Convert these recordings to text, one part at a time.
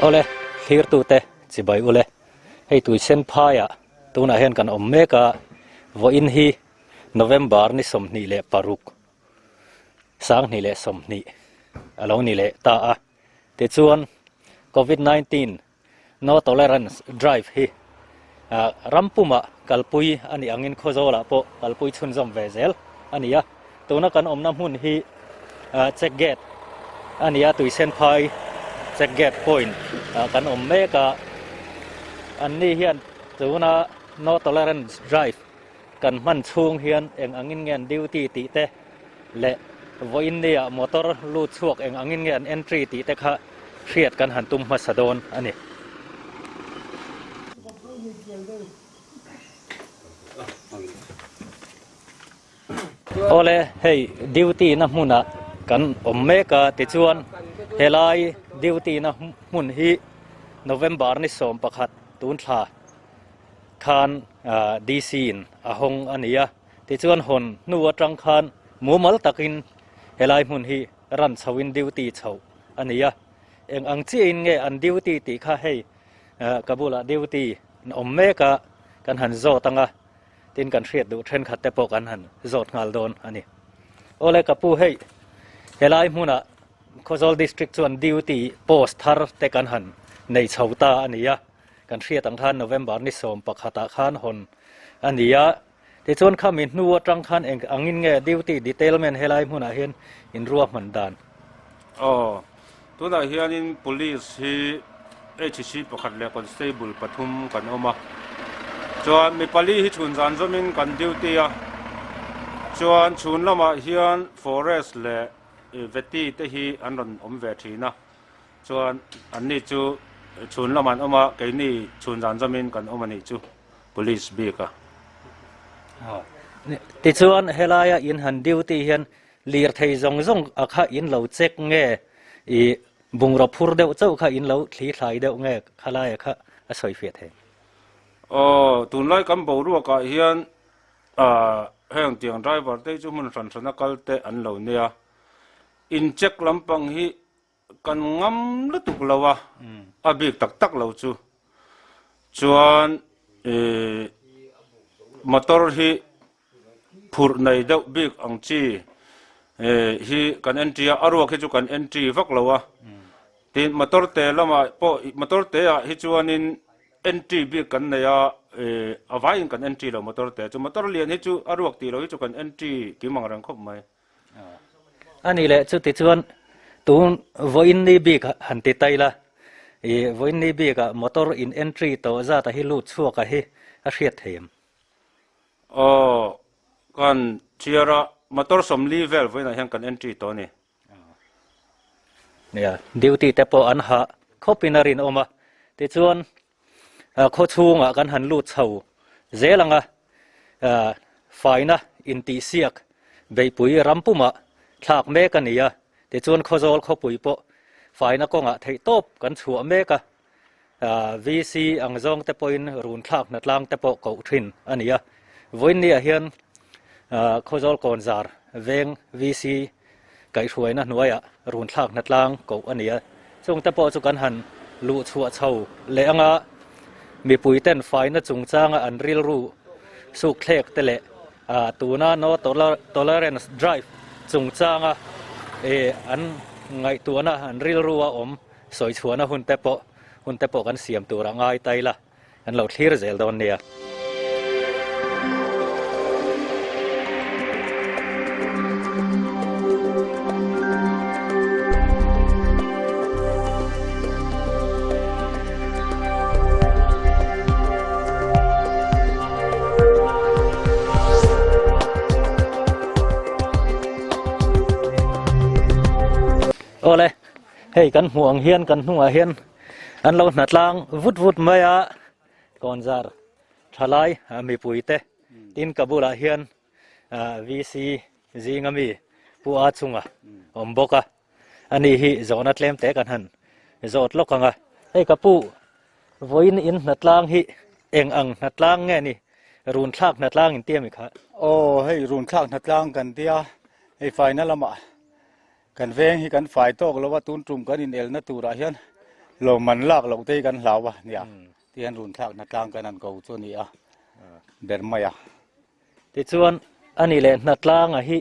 Awle, thlirtute chibai ule, hei tuisen phaiah tunah hian kan awm mek a, vawiin hi November ni 26, 2020 a lo ni leh ta a, tichuan Covid 19 No Tolerance Drive hi ram pumah kalpui a nih angin Khawzawlah pawh kalpui chhunzawm ve zel a ni a. Tuna kan awmna hmun hi Check Gate a ni a, Tuisenphai Check Gate point kan awm mek a. Anni hian tuna No Tolerance Drive kan hman chhung hian eng angin nge an duty tih te leh vawiin nia motor lut chhuak eng angin nge an entry tih te kha hriat kan han tum hmasa dawn a ni. Awle, hei duty na hmunah kan awm mek a, tichuan helai duty na hmun hi November ni 11 tun thla khan DC in a hawng a ni a, tichuan hawn hnu atang khan mumal takin helai hmun hi ran chhoin duty chhoh a ni a, eng ang chiahin nge an duty tih kha hei ka bulah duty an awm mek a, kan han zawt ang a, tin kan hriat duh thenkhat te pawh kan han zawt nghal dawn a ni. Awle ka pu hei helai hmunah Khawzawl District chuan duty post thar te kan han nei chho ta a ni a, Kan hriat ang khan November ni 11 ah khan hawn a ni a, tichuan khami hnu atang khan eng angin nge duty detailment helai hmunah hian in ruahman dan? Aw, tunah hianin Police hi HC pakhat leh Constable pathum kan awm a, chuan mi pali hi chhun zan zawmin kan duty a, chuan chhun lamah hian Forest leh Vety te hi an rawn awm ve thin a. Chuan anni chu chhun lamah an awm a, keini chhun zan zawmin kan awm a nih chu Police bik a. Tichuan helaia in han duty hian lirthei zawng zawng a kha in lo check nge i bungraw phur deuh chauh kha in lo thli thlai deuh nge khalaia kha a sawi fiah thei. Aw, tunlai kan boruakah hian heng tiang driver te hi chu hmun hran hrana kal te an lo nia, in check lampang hi Kan ngam lutuk lo a, a bik tak tak lo chu. Chuan ih motor hi phurh nei deuh bik ang chi ih hi kan entry a, a ruak hi chu kan entry vak lo a. Tin motor te lamah pawh motor te ah hi chuanin entry bik kan nei a, ih a vaiin kan entry lo motor te chu. Motor lian hi chu a ruak tih loh hi chu kan entry kim ang reng khawp mai. A ni leh chuti chuan tun vawiin ni bik han ti ta ila, i vawiin ni bikah motor in entry tawh zat a hi lut chhuak a hi a hriat thei em? Aw, kan chhiar a, motor 40 vel vawiinah hian kan entry tawh a ni. Nia, duty te pawh an hah khawpin a rinawm a, tichuan khaw chhungah kan han lut chho zel ang a, faina intihsiak beihpui ram pumah thlak mek a ni a, tichuan Khawzawl khawpui pawh faina kawngah theihtawp kan chhuah mek a, VC ang zawng te pawhin run thlak hnatlang te pawh koh thin a ni a, vawiinniah hian Khawzawl Kawnzar veng VC Kaihhruaina hnuaiah run thlak hnatlang koh a ni a, chungte pawh chu kan han luh chhuah chho leh anga mipuiten faina chungchanga an rilru suk thlek te leh tuna No Tolerance Drive chungchanga an ngaihtuahna an rilru a awm sawi chhuahna hun te pawh hun te pawh kan siam tur a ngai ta ila. An lo thlir zel dawn nia. Awle, hei kan hmuh ang hian kan hnungah hian An lo hnatlang vut vut mai a, Kawnzar thalai mipui te tin ka bulah hian VC zinga mi Pu A chunga awm bawk a, ani hi zawhna tlem te kan han zawt lawk ang a. Hei ka pu, vawiin in hnatlang hi eng ang hnatlang nge ni? Runthlak hnatlang in tia mi kha? Aw, hei runthlak hnatlang kan tia, hei faina lamah Kan veng hi kan fai tawk lo a, tun tum kan inelna turah hian Lo man lak loh te hi kan hlau a nia. Ti hian run thlak hnatlang kan han ko chu a ni a ber mai a. Tichuan a ni leh hnatlanga hi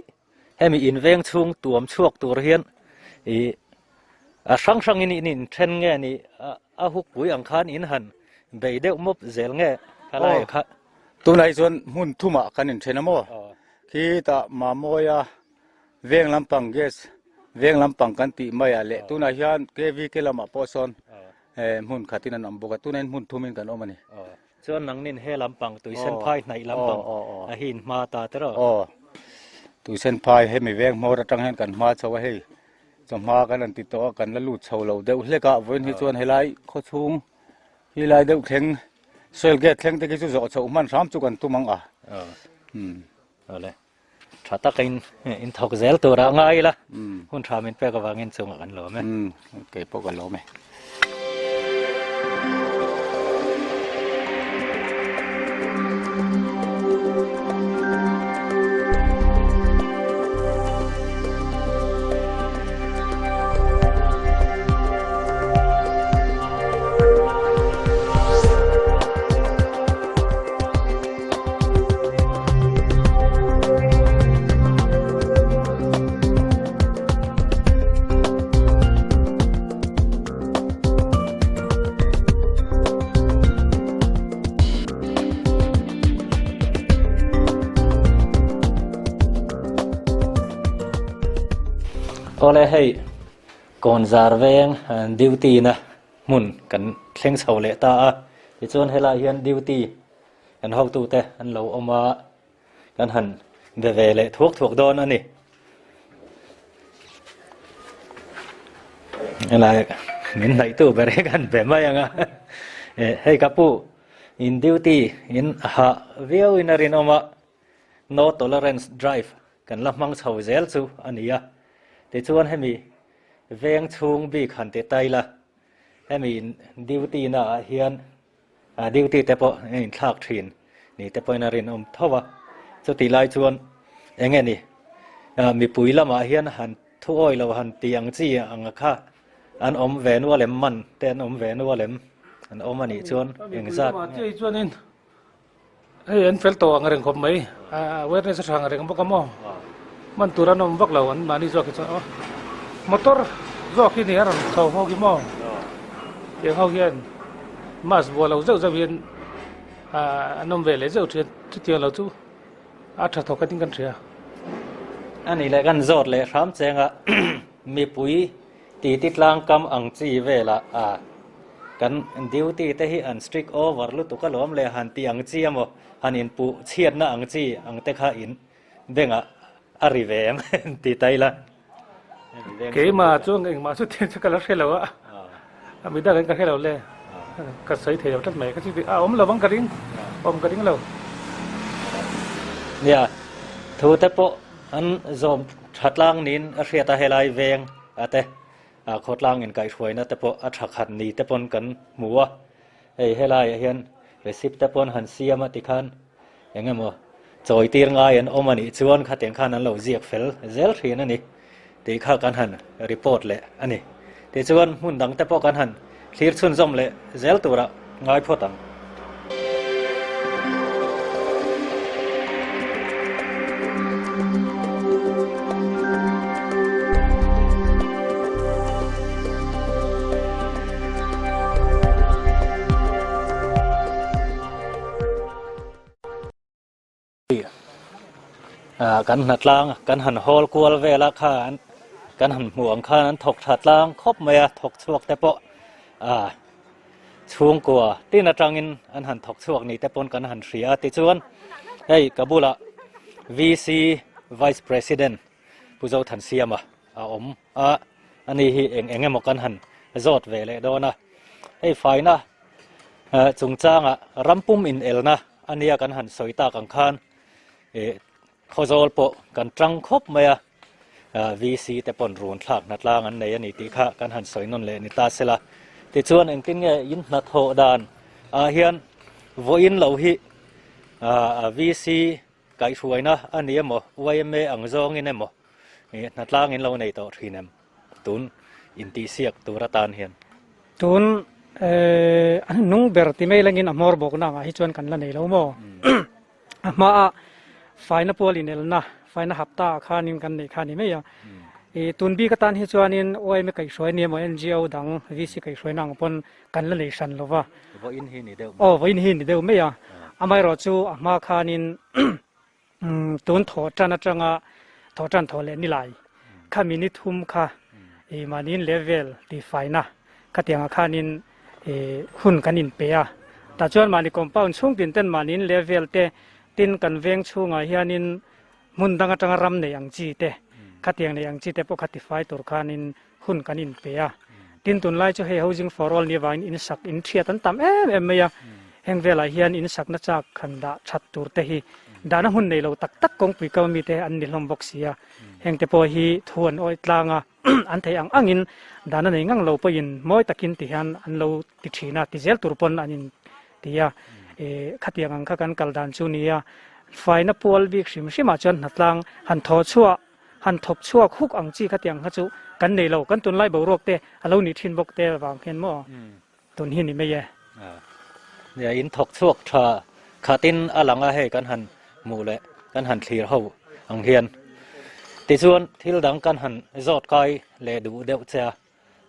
hemi inveng chhung tuam chhuak tur hian ih a hrang hrangin in inthen nge ni a hukpui ang khan in han bei deuh mawp zel nge khalai kha. Tunah hi chuan hmun thumah kan inthen a maw? Khitah Mamawia Veng lampang gas veng lampang kan tih mai ah leh tunah hian KVK lamah pawh sawn hmun khatin an awm bawk a tunah hian hmun thumin kan awm a ni. Chuan nangnin he lampang tuisen phai hnaih lampang a hi in hma ta tiraw? Aw tuisen phai hemi veng hmawr atang hian kan hma chho a hei chawhma kan han ti tawh a kan la lut chho lo deuh hlek a vawiin hi chuan helai khawchhung hi lai deuh thleng soil gate thleng te khi chu zawh chhoh hman hram chu kan tum ang a. Awle. Tha takin in thawk zel turah ngai ila hun tha min pek avangin chungah kan lawm e. Kei pawh ka lawm e. Awle hei Kawnzar veng duty na hmun kan thleng chho leh ta a tichuan helai hian duty Kan hotute an lo awm a, kan han be ve leh thuak thuak dawn a ni. Helai min hnaihtu ber hi kan be mai ang a. Hei ka pu, in duty in hah viau in a rinawm a, no tolerance drive kan la hmang chho zel chu a ni a. Tichuan hemi veng chhung bik han ti ta ila, hemi duty naah hian Duty te pawh a inthlak thin ni te pawhin a rinawm tho a, chutih lai chuan eng nge ni mipui lamah hian han thu awi lo han ti ang chi ang kha an awm ve nual em man te an awm ve nual em an awm a nih chuan eng zat nge. Chuanin hei an fel tawh ang reng khawp mai awareness a tha ang reng bawk a maw man tur an awm vak lo an mahni zawk hi chuan aw motor zawk hi ni a rawn chho ho hi maw tiang ho hian. Mask buah lo zeuh zeuh hian an awm ve leh zeuh thin chutiang lo chu a tha thawk atin kan hria. A nih leh kan zawt leh hram cheng a mipui titi tlang kam ang chi velah a kan duty te hi an strict over lutuk alawm leh han tih ang chi emaw han inpuh chhiatna ang chi ang te kha in bengah a ri ve em ti ta ila. Keimah chuan engmah chu thil chu ka la hre lo a, a mi dangin ka hre lo le, ka sawi thei lo tlat mai, ka chu a awm lo ang ka ring, awm ka ring lo. Nia, thu te pawh an zawm tha tlang niin a hriat a, helai veng a te khawtlang inkaihhruaina te pawh a tha khat ni te pawn kan hmu a, hei helaiah hian receipt te pawn han siam a tikhan Eng emaw chawi tir ngai an awm a nih chuan khatiang khan an lo ziak fel zel thin a ni tih kha kan han report leh a ni. Tichuan hmun dang te pawh kan han thlir chhunzawm leh zel turah ngai phawt ang. Kan hnatlang kan han hawl kual vel a kha kan han hmuh ang khan an thawk tha tlang khawp mai a thawk chhuak te pawh ah chhungkua tin atangin an han thawk chhuak ni te pawn kan han hria a tichuan hei ka bulah VC Vice President Pu Zothansiama a awm a ani hi eng eng emaw kan han zawt ve leh dawn a hei faina chungchanga rampum inelna a nia kan han sawi tak ang khan ih khawzawl pawh kan tang khawp mai a VC te pawn run thlak hna tlang an nei a ni tih kha kan han sawi nawn leh ni ta sela tichuan engtin nge in hnathawh dan ah hian vawiin lo hi VC Kaihhruaina a ni emaw, yma ang zawngin emaw hnatlang in lo nei tawh thin em? Tun intihsiak tur atan hian. Tun an nung ber ti mai langin a hmawr bawkna angah hi chuan kan la nei lo maw? A hmaa faina pual inelna, faina hapta ah khanin kan neih kha a ni mai a. I tun bik atan hi chuanin YMA kaihhruai ni emaw NGO dang VC kaihhruaina ang pawn kan la nei hran lo va. Vawiin hi ni deuh mai. Aw, vawiin hi ni deuh mai a. Amaherawhchu a hma khanin Tun thawh tan atanga thawh tan thawh leh nilai khami ni thum kha i mahniin level tihfaina khatiangah khanin i hun kan inpe a. Tah chuan mahni compound chhung tin ten mahniin level te tin kan veng chhungah hianin hmun dang atanga ram nei ang chi te khatiang nei ang chi te pawh kha tifai tur khanin hun kan inpe a. Tin tunlai chu hei Housing for All ni avangin in sak in thiat an tam em em mai a. Heng velah hian in sakna chak han dah that tur te hi dahna hmun nei lo tak tak kawngpui kama mite an ni hlawm bawk si a. Heng te pawh hi thu an awih tlang a, an theih ang angin dahna nei ngang lo pawhin mawi takin ti hian an lo ti thin a, ti zel tur pawn an in ti a. Khatiang ang kha kan kal dan chu nia faina pual bik hrim hrimah chuan hnatlang han thaw chhuah Han thawk chhuak huk ang chi khatiang kha chu kan nei lo, kan tunlai boruak te a lo nih thin bawk te vang hian maw tun hi ni mai e. Nia in thawk chhuak tha khatin a lang a hei kan han hmuh leh kan han thlir ho ang hian tichuan thil dang kan han zawt kai leh duh deuh che a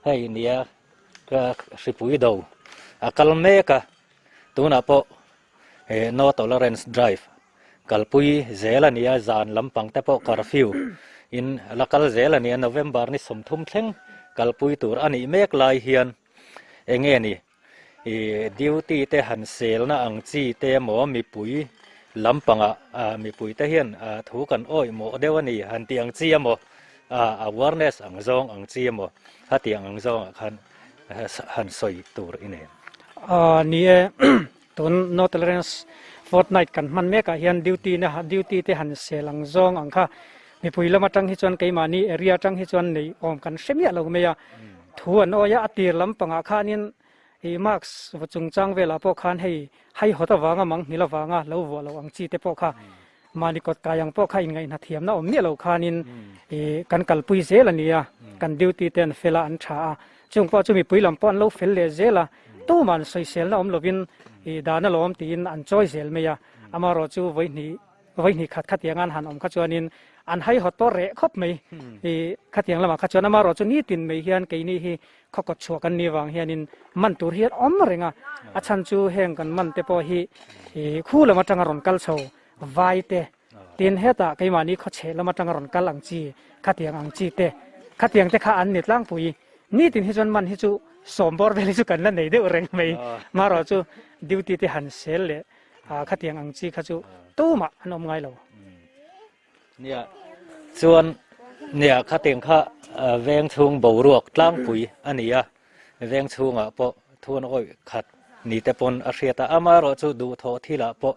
hei nia ka hripui do a kal mek a tunah pawh he no tolerance drive Kalpui zel a ni a, zan lampang te pawh curfew in la kal zel a ni a, November ni 30 thleng kalpui tur a nih mek lai hian enge ni i duty te han selna ang chi te emaw mipui lampangah mipui te hian thu kan awih mawh deuh a ni han tih ang chi emaw awareness ang zawng ang chi emaw hetiang ang zawngah khan han sawi tur i nei. Ni e. Tun No Tolerance Fortnight kan hman mekah hian duty na duty te han sel ang zawng ang kha mipui lam atang hi chuan keimahni area atang hi chuan nei awm kan hre miah lo mai a. Thu an awi a, a tir lampangah khanin ih mask va chungchang velah pawh khan hei haihawt avanga mang nghil avanga lo vuah loh ang chi te pawh kha Mahni kawt kai ang pawh kha inngaihna thiamna awm miah lo khanin ih kan kalpui zel a ni a, kan duty te an fel a, an tha a, chung pawh chu mipui lam pawh an lo fel leh zel a, tuman sawiselna awm lovin ih dan alawm tiin an chawi zel mai a, amaherawh chu vawihnih vawihnih khat khatiang an han awm kha chuanin an haihawt pawh reh khawp mai ih khatiang lamah kha chuan amaherawh chu nitin mai hian keini hi khawkawt chhuah kan nih avang hianin man tur hi an awm reng a, a chhan chu heng kan man te pawh hi ih khu lam atanga rawn kal chho vai te tin hetah keimahni khawchheh lam atanga rawn kal ang chi khatiang ang chi te khatiang te kha an ni tlangpui nitin hi chuan man hi chu sawm bawr vel hi chu kan la nei deuh reng mai marawh chu duty te han sel leh khatiang ang chi kha chu tumah an awm ngai lo. Nia, chuan nia khatiang kha veng chhung boruak tlangpui a ni a, veng chhungah pawh thuan awih khat ni te pawn a hriat a, amaherawh chu duhthawh thilah pawh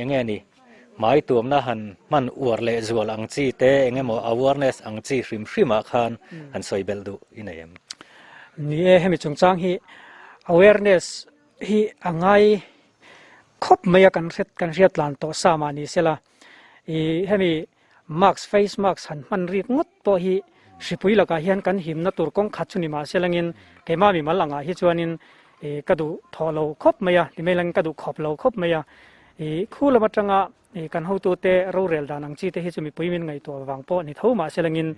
eng nge ni hmai tuamna han hman uar leh zual ang chi te eng emaw awareness ang chi hrim hrimah khan han sawi belh duh i nei em? Ni e, hemi chungchang hi awareness hi a ngai khawp mai a kan hriat kan hriat tlan tawh sa mah ni sela. I hemi mask face mask han hman rik ngawt pawh hi hripui lakah hian kan himna tur kawng khat chu ni mah se langin keimah mimal angah hi chuanin i ka duh thawh lo khawp mai a ti mai langin ka duh khawp lo khawp mai a i khu lam atanga i kan hotute rorel dan ang chi te hi chu mipui min ngaihtuah vang pawh ni tho mah se langin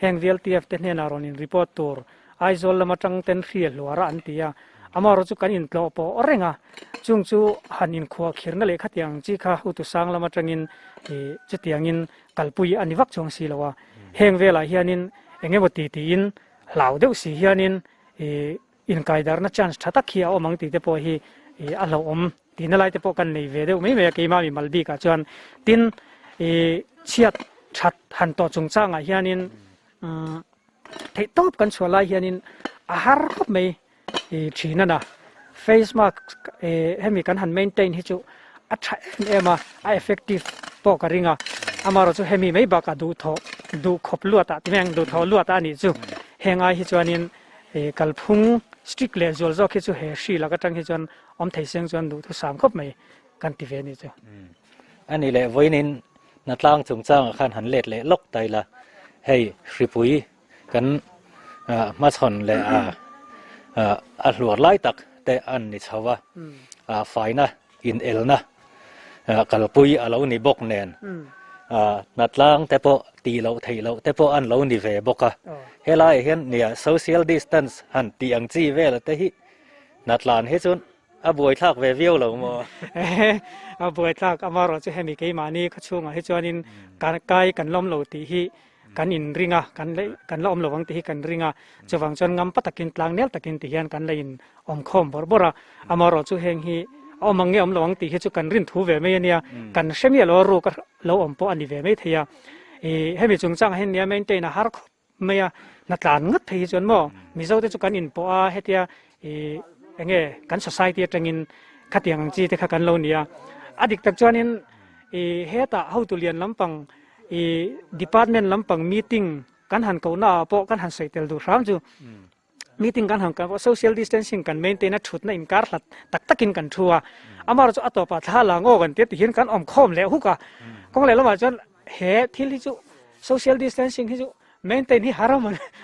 heng VLTF te hnenah rawn in report tur Aizawl lam atang ten hria hluara an ti a, amaherawh chu kan intlawh pawh reng a, chung chu han inkhuah khirna leh khatiang ang chi kha Hutu sang lam atangin ih chutiangin kalpui a ni vak chuang si lo a, heng velah hianin eng emaw ti tiin hlau deuh si hianin ih inkaidarna chance tha tak hi a awm ang tih te pawh hi ih a hlauhawm tihna lai te pawh kan nei ve deuh mai mai a keimah mimal bikah chuan tin ih chhiat that han tawh chungchangah hianin umm. Theih tawp kan chhuah lai hianin a har khawp mai i thin a na. Face mask hemi kan han maintain hi chu a tha em em a, a effective pawh ka ring a. Amaherawh chu hemi mai bakah duhthawh duh khawp luat ah ti mai ang duhthawh luat ah a nih chu. Heng ai hi chuanin kalphung strict leh zual zawk hi chu he hri lak atang hi chuan awm thei seng chuan duhthusam khawp mai kan ti ve a nih chu. A nih leh vawiinin Hnatlang chungchangah khan han let leh lawk ta ila, hei hripui kan hmachhawn leh a. A hluar lai tak te an ni chho a, faina inelna kalpui a lo ni bawk nen, hnatlang te pawh tih loh theih loh te pawh an lo ni ve bawk a. Helaiah hian nia social distance han tih ang chi vel te hi hnatlan hi chuan a buaithlak ve viau lo maw? A buaithlak amaherawh chu hemi keimahni khawchhungah hi chuanin kai kan lawm lo tih hi kan inring a, kan la kan la awm lo ang tih hi kan ring a, chuvang chuan ngampa takin tlang nel takin ti hian kan la in awm khawm bawrh bawrh a, amaherawh chu heng hi a awm ang nge awm lo ang tih hi chu kan rin thu ve mai a nia, kan hre miah lo a ruk a lo awm pawh a ni ve mai thei a, ih hemi chungchangah hian nia maintain a har khawp mai a, hna tlan ngat phei hi chuan maw Mizo te chu kan inpawh a hetia ih eng nge kan society atangin khatiang ang chi te kha kan lo ni a, a dik tak chuanin ih hetah hotu lian lampang I department lampang meeting kan han kohna ah pawh kan han sawi tel duh hram chu meeting kan han kal pawh social distancing kan maintain a thutna inkar hlat tak takin kan thu a amaherawh chu a tawpah thla la ngaw kan tia tihian kan awm khawm leh huk a kawng leh lamah chuan he thil hi chu social distancing hi chu maintain hi har a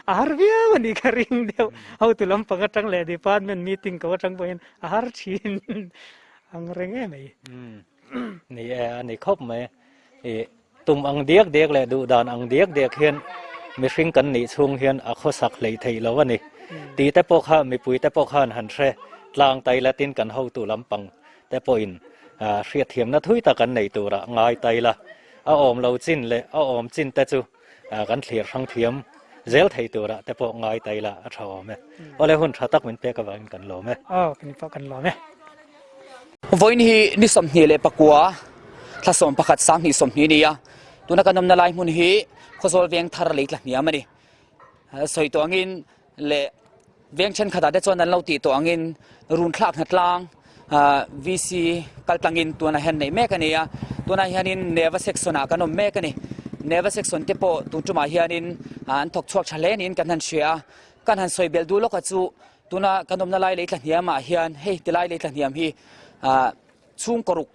a har viau a nih ka ring deuh hotu lampang atang leh department meeting ko atang pawhin a har thin ang reng em mai. Ni e, a ni khawp mai. I tum ang diak diak leh duh dan ang diak diak hian mihring kan nih chhung hian a khawsak hleih theih lo a ni. Tih te pawh kha mipui te pawh khan han hre tlang tai la tin kan hotu lampang te pawhin hriatthiamna thui tak an nei turah ngai tai la. A awm lo chin leh a awm chin te chu Kan thlir hrang thiam zel thei turah te pawh ngai ta ila a tha awm e. Awle hun tha tak min pek avangin kan lawm e. Aw, kan pawh kan lawm e. Vawiin hi ni 24 thla 11 sanghnih 20 a ni a, tuna kan awmna lai hmun hi Khawzawl veng thar lei tla hniam a ni. Sawi tawh angin leh Veng thenkhatah te chuan an lo tih tawh angin run thlak hna tlang VC kal tlangin tunah hian neih mek a ni a, tunah hianin Neva section ah kan awm mek a ni. Neva section te pawh tun tumah hianin an thawk chhuak tha hle niin kan han hria a, kan han sawi belh duh lawk a chu tuna kan awmna lai lei tla hniamah hian hei tilai lei tla hniam hi chhungkaw ruk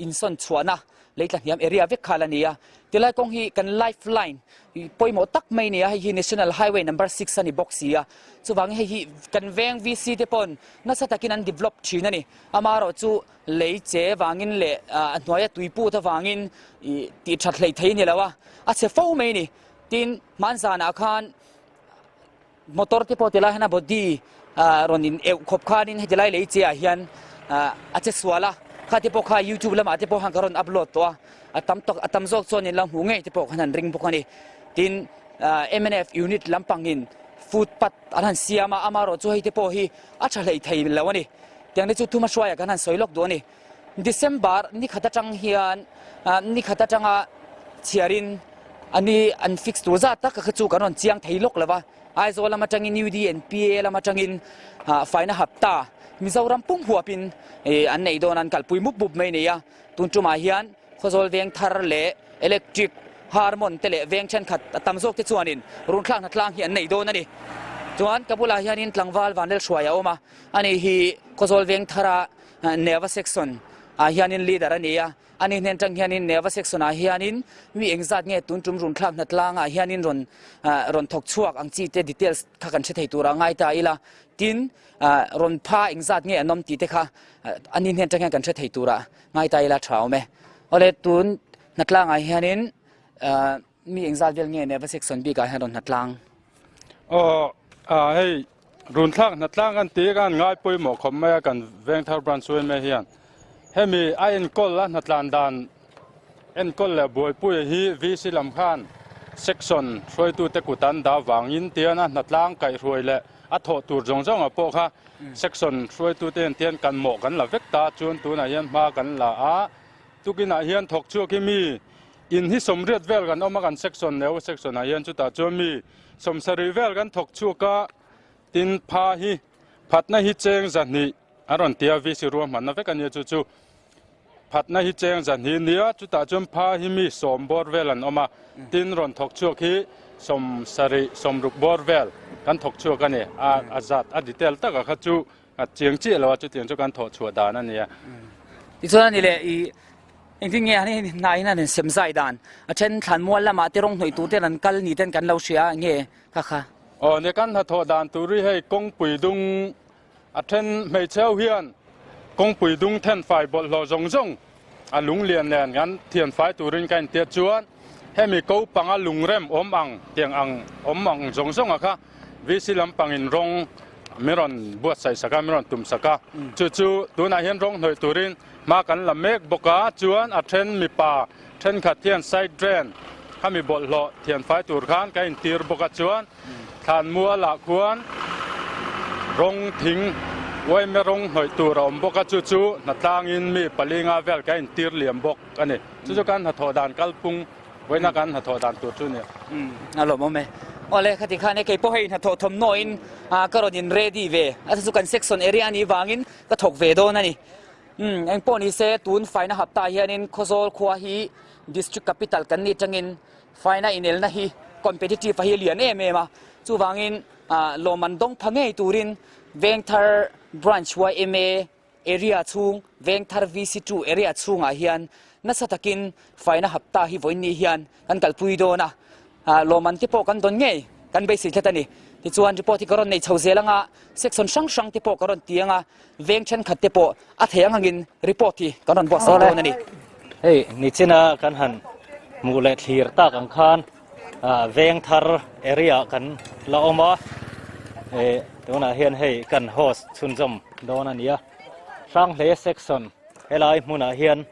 insawn chhuahna lei tla hniam area vek kha la ni a, tilai kawng hi kan life line pawimawh tak mai a ni a, hei hi National Highway number 6 a ni bawk si a, chuvangin hei hi kan veng VC te paw'n nasa takin an develop thin a ni, amaherawh chu lei che vangin leh a hnuaia tui put avangin ih tih that hleih thei a ni lo a, a chhe fo mai a ni, tin hmanzanah khan. Motor te pawh tilai hian a body rawn in euh khawp khanin heti lai lei che ah hian a che sual a, kha te pawh kha youtube lamah te pawh khan ka rawn upload tawh a, a tam tawk a tam zawk chuan in lo hmuh ngei te pawh khan an ring bawk a ni. Tin mnf unit lampangin footpath an han siam a, amaherawhchu hei te pawh hi a tha hlei thei lo a ni. Tiang te chu thuma hruaiah kan han sawi lawk duh a ni. December ni khat atang hian ni khat atanga chhiarin a ni an fix tur zat tak kha chu kan rawn chiang thei lawk lo va, Aizawl lam atangin UDNPA lam atangin faina hapta Mizoram pum huapin an neih dawn an kalpui mup mup mai a ni a, tun tumah hian Khawzawl veng thar leh electric harmon te leh veng thenkhat a tam zawk te chuanin runthlak hnatlang hi an nei dawn a ni. Chuan ka bulah hianin tlangval Vanlelhruai a awm a, ani hi Khawzawl veng thara Neva section ah hianin leader a ni a, ani hnen tang hianin Neva section ah hianin mi engzat nge tun tum run thlak hna tlang ah hianin rawn rawn thawk chhuak ang chi te details kha kan hre thei tur ah ngai ta ila, tin rawn pha engzat nge an awm tih te kha ani hnen tang hian kan hre thei tur ah ngai ta ila tha awm e. Awle tun hna tlang ah hianin Mi engzat vel nge Neva section bik ah hian rawn hnatlang? Aw ah hei runthlak hnatlang kan tih khan ngai pawimawh khawp mai a kan Vengthar branch yma hian hemi a enkawl a hnatlan dan enkawl leh buaipuia hi VC lam khan section hruaitute kut an dah vangin tian a hnatlang kaihhruai leh a thawh tur zawng zawng ah pawh kha section hruaitute hian tian kan mawh kan la vek ta chuan tunah hian hma kan la a tukinah hian thawk chhuak hi mi In hi sawmriat vel kan awm a, kan section neu section ah hian chutah chuan mi sawmsarih vel kan thawk chhuak a, tin pha hi phatna hi cheng zahnih a rawn ti a, VC ruahmanna vek a nia chu chu phatna hi cheng zahnih a nia, chutah chuan pha hi mi sawm bawr vel an awm a, tin rawn thawk chhuak hi sawmsarih sawmruk bawr vel kan thawk chhuak a ni, a zat a detail taka kha chu a chiang chiah lo a, chutiang chu kan thawh chhuah dan a nia. Tichuan a ni leh i Engtin nge an hna in an insem zai dan? A then thlan mual lamah te rawng hnawih tur ten an kal ni ten kan lo hria nge kha kha? Aw nia kan hnathawh dan tur hi hei kawngpui dung. A then hmeichhe ho hian kawngpui dung thenfai bawlhhlawh zawng zawng a lung lian nen kan thianfai turin ka intiat chuan hemi ko panga lungrem awm ang tiang ang awm ang zawng zawng a kha VC lampangin rawng min rawn buatsaih sak a, min rawn tum sak a. Chu chu tunah hian rawng hnawih turin hma kan la mek bawk a, chuan a then mipa thenkhat hian side drain khami bawlhhlawh thianfai tur khan ka intir bawk a, chuan Thlanmualah khuan rawng thing uaime rawng hnawih tur a awm bawk a, chu chu hnatlangin mi palinga vel ka intir liam bawk a ni. Chu chu kan hnathawh dan kalphung vawiina kan hnathawh dan tur chu a ni. A lawmawm e. Awle, khati khan e kei pawh hei hnathawh thawmhnawin ka rawn in ready ve. A chu kan section area a nih vangin ka thawk ve dawn a ni. Umm, eng pawh ni se tun faina hapta hianin Khawzawl khua hi district capital kan nih tangin Faina inelna hi competitive a hi lian em em a, chuvangin lawmman dawng pha ngei turin Vengthar Branch yma area chhung, Vengthar VC2 area chhungah hian nasa takin faina hapta hi vawiin ni hian kan kalpui dawn a, lawmman te pawh kan dawn ngei kan beisei tlat a ni. Tichuan report hi ka rawn nei chho zel anga section hrang hrang te pawh ka rawn ti anga veng thenkhat te pawh a thei ang angin report hi kan rawn buatsaih dawn a ni. Hei nichina kan han hmuh leh thlir tak ang khan veng thar area kan la awm a, tunah hian hei kan host chhunzawm dawn a ni a, Hranghle section helai hmunah hian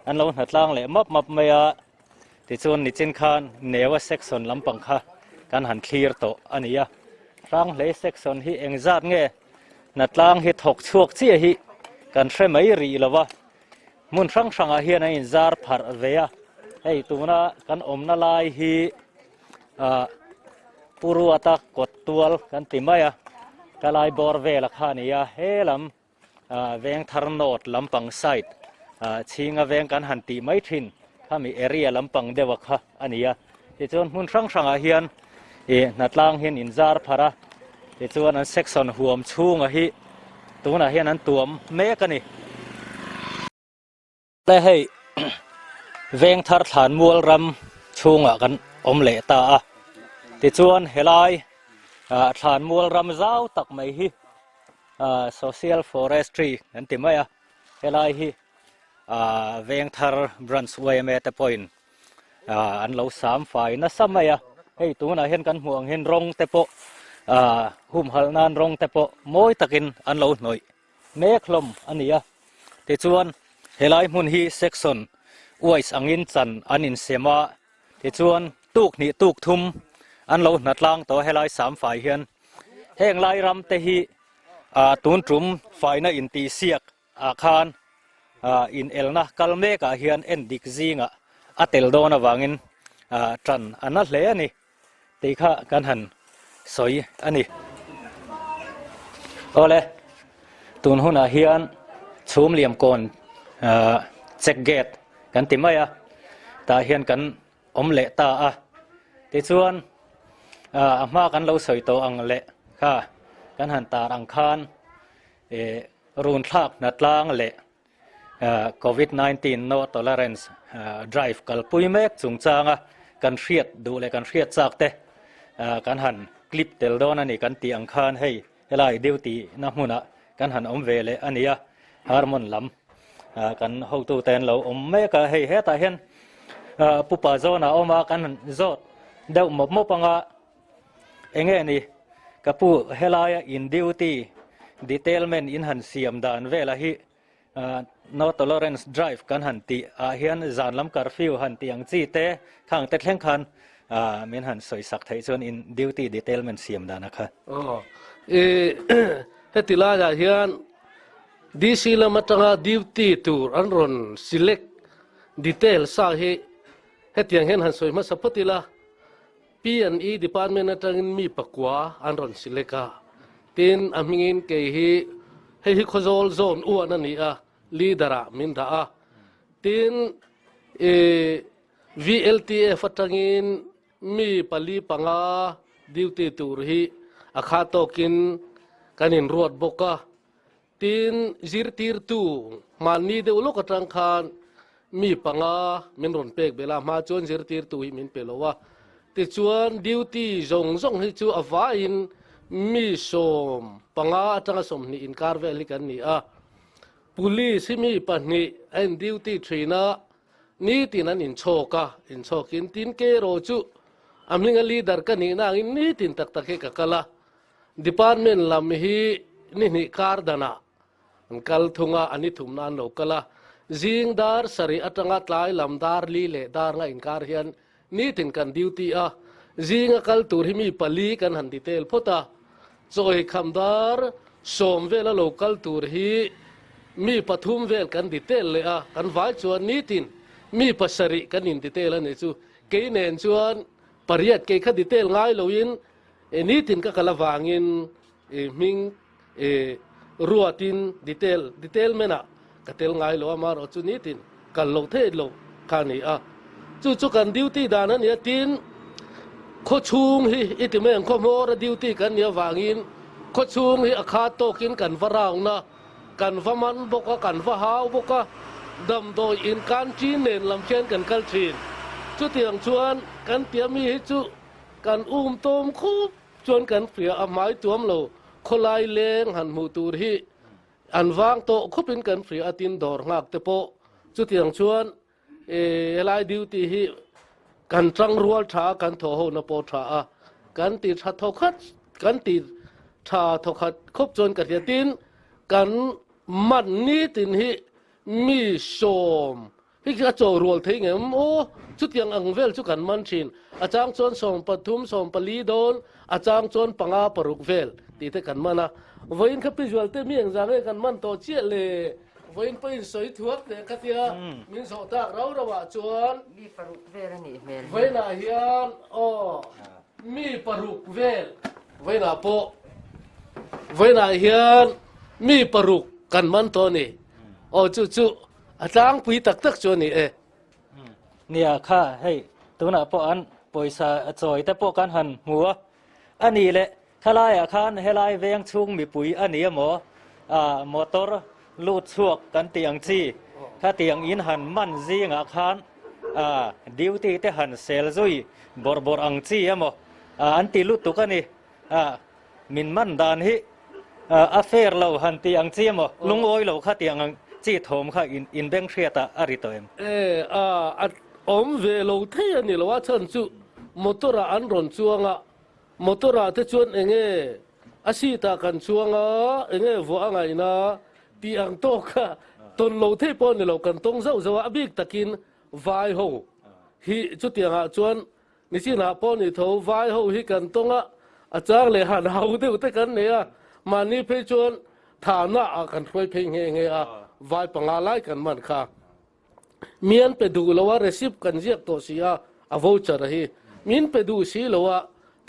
an lo hnatlang leh map map mai a, tichuan nichin khan Newa section lampang kha kan han thlir tawh a ni a, Hranghle section hi engzat nge Hnatlang hi thawk chhuak chiah hi kan hre mai rih lo va, hmun hrang hrangah hian an inzar pharh ve a, hei tuna kan awmna lai hi ah Puruata kawt tual kan ti mai a, ka lai bawr vela kha a ni a, he lam ah Vengthar North lampang side ah chhinga veng kan han tih mai thin. Khami area lampang deuha kha a ni a, tichuan hmun hrang hrangah hian ih hnatlang hian inzar pharh a, tichuan an section huam chhunga hi tunah hian an tuam mek a ni. Le hei Vengthar Thlanmual ram chhungah kan awm leh ta a, tichuan helai ah Thlanmual ram zau tak mai hi ah social forestry kan ti mai a, helai hi Vengthar Branch yma te pawhin an lo sam fai nasa mai a, hei tunah hian kan hmuh ang hian rawng te pawh humhalh nan rawng te pawh mawi takin an lo hnawih mek hlawm a ni a, tichuan helai hmun hi section wise angin chan an insem a, tichuan tuk hnih tuk thum an lo hnatlang tawh a helai sam fai hian heng lai ram te hi tun tum faina intihsiak ah khan inelna kal mekah hian en dik zingah a tel dawn avangin tan a na hle a ni tih kha kan han sawi a ni. Awle, tun hunah hian chhum liam kawn check gate kan ti mai a, tah hian kan awm leh ta a, tichuan a hma kan lo sawi tawh ang leh kha kan han tar ang khan Run thlak hnatlang leh Covid 19 No Tolerance Drive kalpui mek chungchanga kan hriat duh leh kan hriat chak te kan han clip tel dawn a ni kan tih ang khan hei helai duty na hmunah kan han awm ve leh a ni a, Harmon lam kan hotu te an lo awm mek a, hei hetah hian Pupa zawnah a awm a kan han zawt deuh mawp mawp anga. Enge ni, ka pu helaia in duty detailment in han siam dan vela hi no tolerance drive kan han tih ah hian zan lam curfew han tih ang chi te khang te thleng khan min han sawi sak theih chuan in duty detailment siam dan a kha. Aw, i heti laiah hian DC lam atanga duty tur an rawn select detail sa hi hetiang hian han sawi hmasa phawt ila. P&E Department atangin mi pakua an rawn select a, tin a hmingin kei hi hei hi Khawzawl Zone uan a ni a, leader ah min dah a, tin ih VLTF atangin mi pali panga duty tur hi a kha tawkin kan inruat bawk a. Tin, zirtirtu hmanni deuh lawk atang khan mi panga min rawn pek belh a, hma chuan zirtirtu hi min pe lo a. Tichuan duty zawng zawng hi chu a vaiin mi 15 atanga 20 inkar vel hi kan ni a. Police hi mi pahnih a in duty thin a, nitin an inchhawk a, inchhawkin tin kei erawh chu a hminga leader ka nihna angin nitin tak tak hi ka kal a. Department lam hi ni hnih kar danah An kal thung a, an i thumna an lo kal a. Zing dar sarih atanga tlai lam dar li leh dar nga inkar hian nitin kan duty a. Zinga kal tur hi mi pali kan han detail phawt a. Chawi kham dar sawm vela lo kal tur hi mi pathum vel kan detail leh a. Kan vai chuan nitin mi pasarih kan in detail a ni chu. Kei nen chuan pariat kei kha detail ngai loin nitin ka kal avangin hming E ruatin detail detail menah ka tel ngai lo a, amaherawh chu nitin kal loh theih loh kha a ni a. Chu chu kan duty dan a ni a, tin khawchhung hi i ti mai ang, khaw hmawra duty kan nih avangin khawchhung hi a khat tawkin kan va round a, kan va man bawk a, kan va hau bawk a, damdawi in canteen nen lam khian kan kal thin. Chutiang chuan kan tia mi hi chu kan um tawm khup. Chuan kan hria a hmai tuam lo khawlai leng han hmuh tur hi an vang tawh khawpin kan hria a tin dawr nghak te pawh chutiang chuan helai duty hi kan tang rual tha a kan thawh ho na pawh tha a kan ti tha thawkhat kan ti tha thawkhat khawp chuan ka hria tin kan man nitin hi mi sawm Hei khi a chaw rual thei ngem aw, chutiang ang vel chu kan man thin. A chang chuan 13, 14 dawn, a chang chuan panga paruk vel tih te kan man a. Vawiin kha Pi Zualte mi engzah nge kan man tawh chiah le? Vawiin pawhin sawi thuak teh kha tia min zawh tak rau rau ah chuan. Mi paruk vel a nih hmel hi. Vawiinah hian aw mi paruk vel vawiinah pawh vawiinah hian mi paruk kan man tawh a ni. Aw chu chu A tlangpui tak tak chu a ni e. Nia kha hei tunah pawh an pawisa a chawi te pawh kan han hmu a, a nih leh khalaiah khan helai veng chhung mipui a ni emaw ah motor lut chhuak kan tih ang chi khatiang in han man zingah khan ah duty te han sel zui bawrh bawrh ang chi emaw ah an ti lutuk a ni ah. Min man dan hi a fair lo han tih ang chi emaw, lungawi lo kha tih ang chi thawm kha inbeng hriatah a ri tawh em? E, a awm ve lo thei a ni lo, a chhan chu motor ah an rawn chuang a, motor ah te chuan enge a seat ah kan chuang a, enge vuah a ngaihna tih ang tawk kha tawn lo thei pawh a ni lo, kan tawng zauh zauh a, a bik takin vai ho hi chutiang ah chuan Nichinah pawh ni tho vai ho hi kan tawng a, a chang leh han hau deuh te kan nei a, mahni phei chuan thahna ah kan hruai phei nghe nghe a, vai panga lai kan man kha. Mi an pe duh lo a, receipt kan ziak tawh si a, a voucher a hi. Min pe duh si lo a,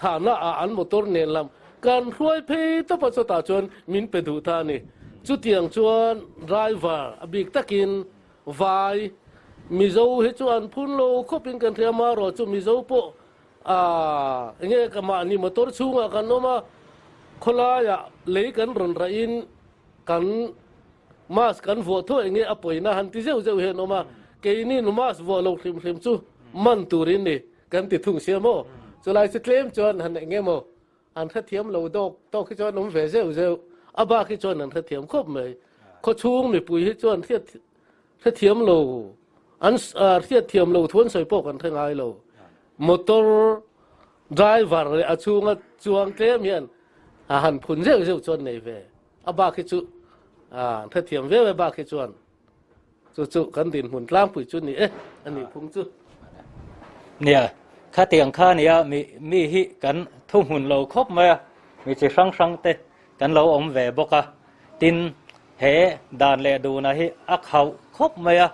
thahna ah an motor nen lam kan hruai phei tawp a, chutah chuan min pe duh ta a ni. Chutiang chuan driver a bik takin Vai, Mizo hi chu an phun lo khawp in kan hria marawh chu Mizo pawh aah enge ka mahni motor chhungah kan awm a, khawlaiah lei kan rawn raih in kan mask kan vuah thuai enge a pawina han ti zeuh zeuh hian awm a, keini nu mask vuah lo hrim hrim chu man turin ni kan ti thung sia maw, chulai chu tlem chuan han enge maw An hrethiam lo dawk tawk hi chuan awm ve zeuh zeuh, a bak hi chuan an hrethiam khawp mai. Khawchhung mipui hi chuan hriat hrethiam lo, an hriatthiam lo thu an sawi pawh kan hre ngai lo. Motor driver leh a chhunga chuang tlem hian a han phun zeuh zeuh chuan nei ve, a bak hi chu an hrethiam viau e bak hi chuan. Chu chu kan dinhmun tlangpui chu ni e, a nih phung chu. Nia, khatiang kha nia mi mi hi kan thuhmun lo khawp mai a, mi chi hrang hrang te kan lo awm ve bawk a, tin he dan leh duhna hi a khauh khawp mai a,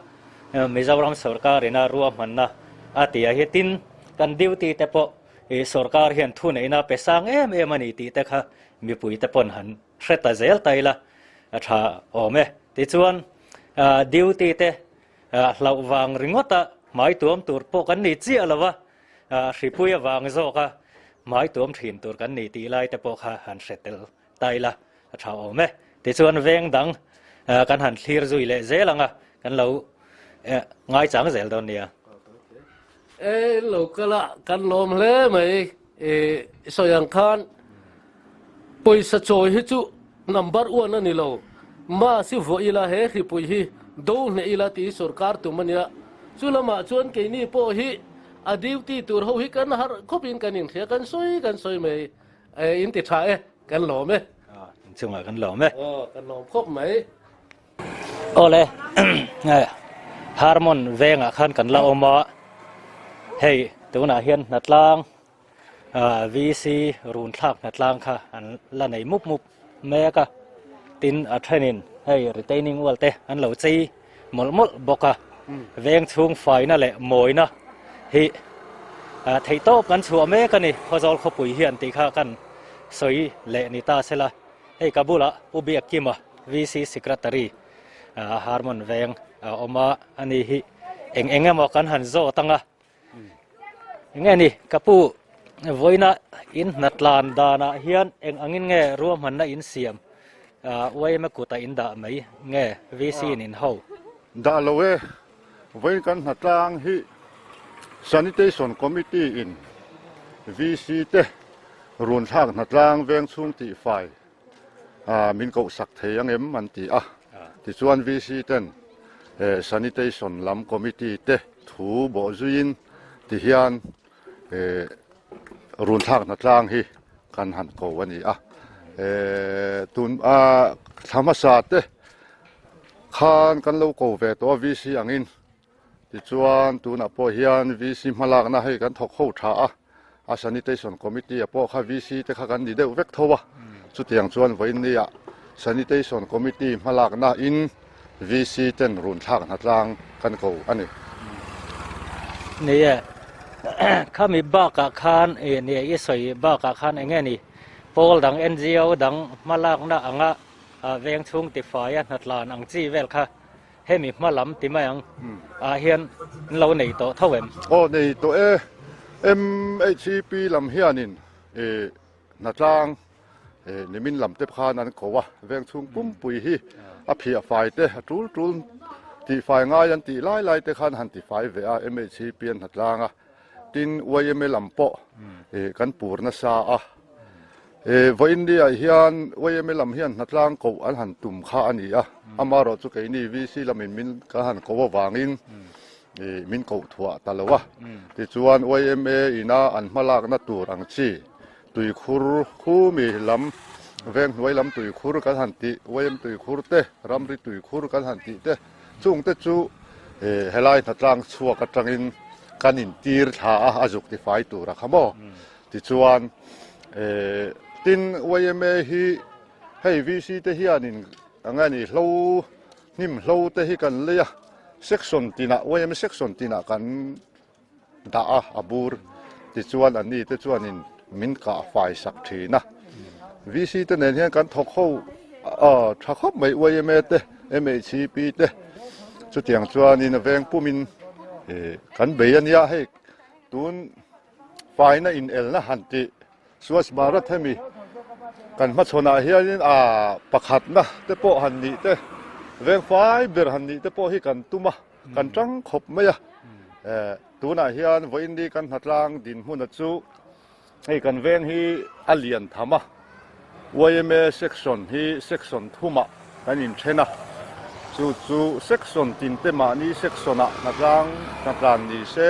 Mizoram sorkar ina ruahmanna a ti a hi, tin kan duty te pawh i sorkar hian thuneihna pe sang em em a ni tih te kha mipui te pawn han hre ta zel ta ila a tha awm e. Tichuan duty te hlauh vang ringawt a hmai tuam tur pawh kan ni chiah lo va, hripui avang zawk a hmai tuam thin tur kan ni tih lai te pawh kha han hre tel ta ila a tha awm e. Tichuan veng dang kan han thlir zui leh zel ang a, kan lo ngaichang zel dawn nia. E, lo kal a, kan lawm hle mai. I sawi ang khan. Pawisa chawi hi chu number one a ni lo. Mask hi vuah ila he hripui hi do hneh ila tih hi sorkar tum a nia. Chu lamah chuan keini pawh hi a duty tur ho hi kan harh khawpin kan inhria kan sawi kan sawi mai. In ti tha e, kan lawm e. Inchungah kan lawm e. Aw, kan lawm khawp mai. Awle, Harmon vengah khan kan la awm a, hei tunah hian hnatlang VC run thlak hnatlang kha an la nei mup mup mek a, tin a thenin hei retaining wall te an lo chei mawlh mawlh bawk a, veng chhung faina leh mawina hi theihtawp kan chhuah mek a ni, Khawzawl khawpui hian tih kha kan sawi leh ni ta sela. Hei ka bulah Pu Biakkima VC Secretary Harmon Veng a awm a, ani hi eng eng emaw kan han zawt ang a. Enge ni ka pu vawiina in hnatlan danah hian eng angin nge ruahmanna in siam yma kutah in dah mai nge VC in in ho? Dah lo e, vawiin kan hnatlang hi Sanitation Committee in VC te Run thlak hnatlang veng chhung tihfai min kohsak thei ang em an ti a. Tichuan VC ten Sanitation lam Committee te thu bawh zuiin tihian run thlak hnatlang hi kan han ko a ni a. Tun thla hmasa te khan kan lo ko ve tawh a VC angin. Tichuan tunah pawh hian VC hmalakna hei kan thawk ho tha a, a Sanitation Committee ah pawh kha VC te kha kan ni deuh vek tho a, chutiang chuan vawiinnia Sanitation Committee hmalakna in VC ten run thlak hnatlang kan ko a ni. Ni e, khami bakah khan ni e i sawi bakah khan eng nge ni pawl dang NGO dang hmalakna anga veng chhung tifaia hnatlan ang chi vel kha Hemi hma lam ti mai ang ah hian an lo nei tawh tho em? Aw nei tawh e, MHEP lam hianin hnatlang nimin lam te khan an ko a, veng chhung pumpui hi a phiah fai te a tul tul tihfai ngai an tih lai lai te khan han tifai ve a MHEP an hnatlang a, tin yma lam pawh kan pur nasa a. Vawiinniah hian yma lam hian hnatlang koh an han tum kha a ni a, amaherawh chu keini VC lamin min kan han ko avangin min koh thuah ta lo a. Tichuan yma ina an hmalakna tur ang chi tuikhur khumi lam veng hnuai lam tuikhur kan han tih yma tuikhur te ramri tuikhur kan han tih te chungte chu helai hnatlang chhuak atangin kan intir thla a, a zuk tifai tur a kha maw. Tichuan, tin yma hi hei VC te hianin eng nge ni hlo hnim hlo te hi kan lei a, section tinah yma section tinah kan dah a, a bur. Tichuan anni te chuanin min kah fai sak thin a. VC te nen hian kan thawk ho tha khawp mai yma te, MHCP te chutiang chuanin a veng pumin kan bei a nia hei tun Faina inelna han tih Swachh Bharat hemi kan hmachhawnah hianin a pakhatna te pawh han nih te, veng fai ber han nih te pawh hi kan tum a, kan tang khawp mai a. Tunah hian vawiinni kan hnatlang dinhmuna chu hei kan veng hi a lian tham a. Yma section hi section thumah kan inthen a, chu chu section tinte mahni section-ah hnatlang hnatlan ni se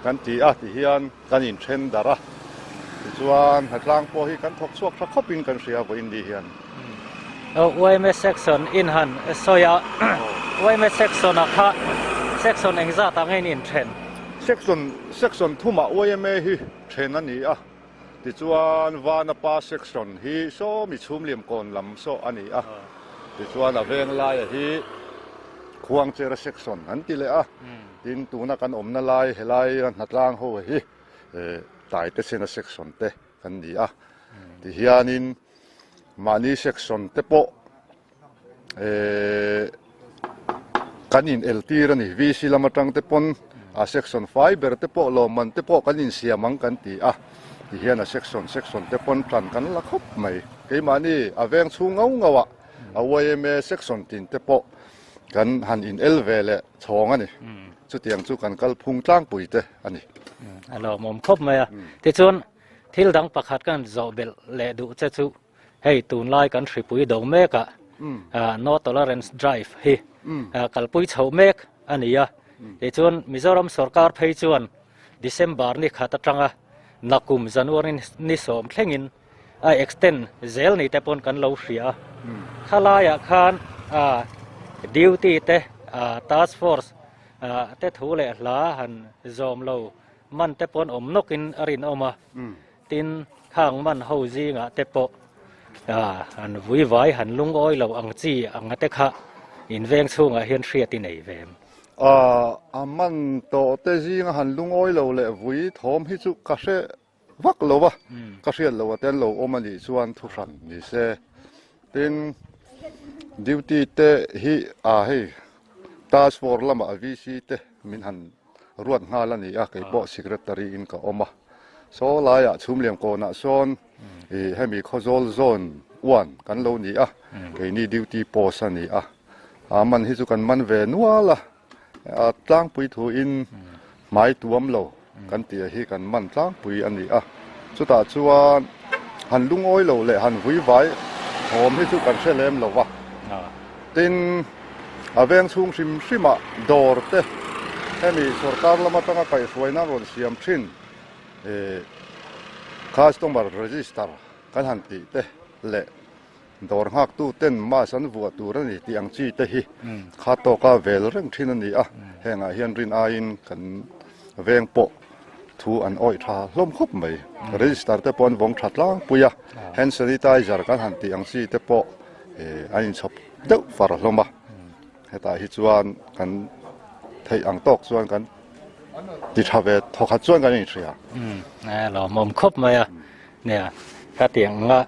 kan ti a ti hian kan inthen darh a, tichuan hnatlang pawh hi kan thawk chhuak tha khawpin kan hria vawiin ni hian. Yma section in han sawi a, yma section-ah kha section engzatah nge in inthen? Section section thumah yma hi then a ni a. Tichuan Vanapa section hi sawmi chhumliam kawn lam saw a ni a, tichuan a veng laia hi Khuangchera section an ti leh a, tin tuna kan awmna lai helai hnatlang ho hi Taitesena section te kan ni a, tihianin mahni section te pawh Kan in el tir a ni. VC lam atang te pawn a section fai ber te pawh lawmman te pawh kan insiam ang kan ti a, ti hian a section section te pawn tan kan la khawp mai. Keimahni a veng chhung ngau ngau ah a yma section tin te pawh kan han in el ve leh chhawng a ni. Chutiang chu kan kalphung tlangpui te a ni. A lawmawm khawp mai a. Tichuan thil dang pakhat kan zawh belh leh duh che chu. Hei tunlai kan hripui do mekah No Tolerance Drive hi kalpui chhoh mek a ni a. Tichuan Mizoram sorkar phei chuan December ni khat atanga nakum January ni sawm thlengin a extend zel ni te pawn kan lo hria a. Khalaiah khan duty te task force te thu leh hla han zawm lo man te pawn awm nawkin a rinawm a. Tin, khang man ho zingah te pawh han vui vai han lungawi lo ang chi anga te kha in veng chhungah hian hriat i nei ve em? A man tawh te zinga han lungawi lo leh vui thawm hi chu ka hre vak lo a, ka hriat loh a te an lo awm a nih chuan thu hran ni se. Tin, duty te hi a hei task force lamah VC te min han ruat nghal a ni a, kei pawh secretary in ka awm a. Saw laiah chhumliam kawnah sawn ih hemi Khawzawl zone one kan lo ni a, keini duty post a ni a. A man hi chu kan man ve nual a, a tlangpui thuin hmai tuam lo kan tih hi kan man tlangpui a ni a. Chutah chuan han lungawi lo leh han vui vai thawm hi chu kan hre lem lo va. Tin, a veng chhung hrim hrimah dawr te hemi sorkar lam atanga kaihhruaina rawn siam thin customer register kan han tih te leh dawr nghaktu ten mask an vuah tur a ni tih ang chi te hi kha tawka vel reng thin a ni a. Hengah hian rin aiin kan veng pawh thu an awih tha hlawm khawp mai. Register te pawh an vawng tha tlangpui a, hand sanitizer kan han tih ang chi te pawh an inchhawp deuh far hlawm a. Hetah hi chuan kan theih ang tawk chuan kan ti tha ve thawkhat chuan kan inhria. Lawmawm khawp mai a. Nia, khatiang anga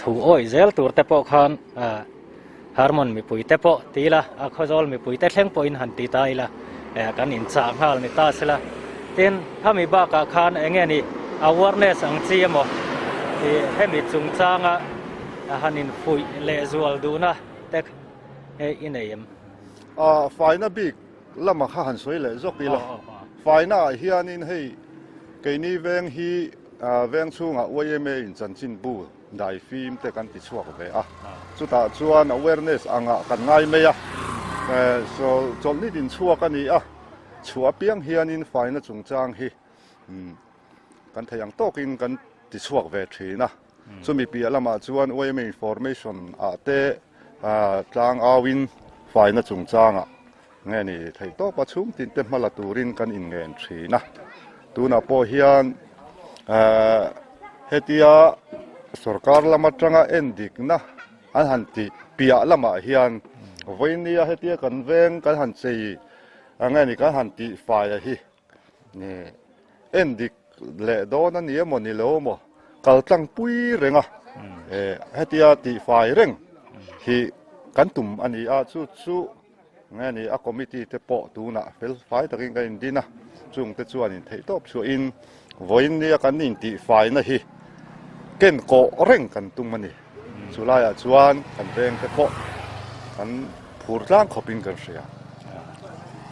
thu awih zel tur te pawh khan Harmon mipui te pawh ti ila, a Khawzawl mipui te thleng pawhin han ti ta ila, kan inchah nghal ni ta sela. Tin, khami bakah khan eng nge ni awareness ang chi emaw hemi chungchanga han infuih lehzual duhna te i nei em? Faina bik lama kha han sawi leh zawk ila, faina ah hianin hei keini veng hi veng chhungah yma in chanchinbu dai fim te kan ti chhuak ve a, chutah chuan awareness angah kan ngai mai a, chawlhni din chhuak a ni a, chhuah apiang hianin faina chungchang hi kan thei ang tawkin kan ti chhuak ve thin a, chumi piah lamah chuan yma information ah te Tlang auin faina chungchangah nge ni theih tawpa chhungtin te hma la turin kan inngen thin a. Tunah pawh hian hetia sorkar lam atanga endikna an han tih piah lamah hian vawinia hetia kan veng kan han chei nge ni kan han tih faia hi Endik leh dawn a ni emaw ni lo emaw kal tlang pui reng a, hetia tihfai reng hi kan tum a ni a, chu chu nge ni a committee te pawh tunah fel fai takin kan indin a, chungte chuan intheih tawp chhuahin vawiin nia kan intihfaina hi ken kawh reng kan tum a ni. Chu laiah chuan kan veng te pawh kan phur tlang khawpin kan hria.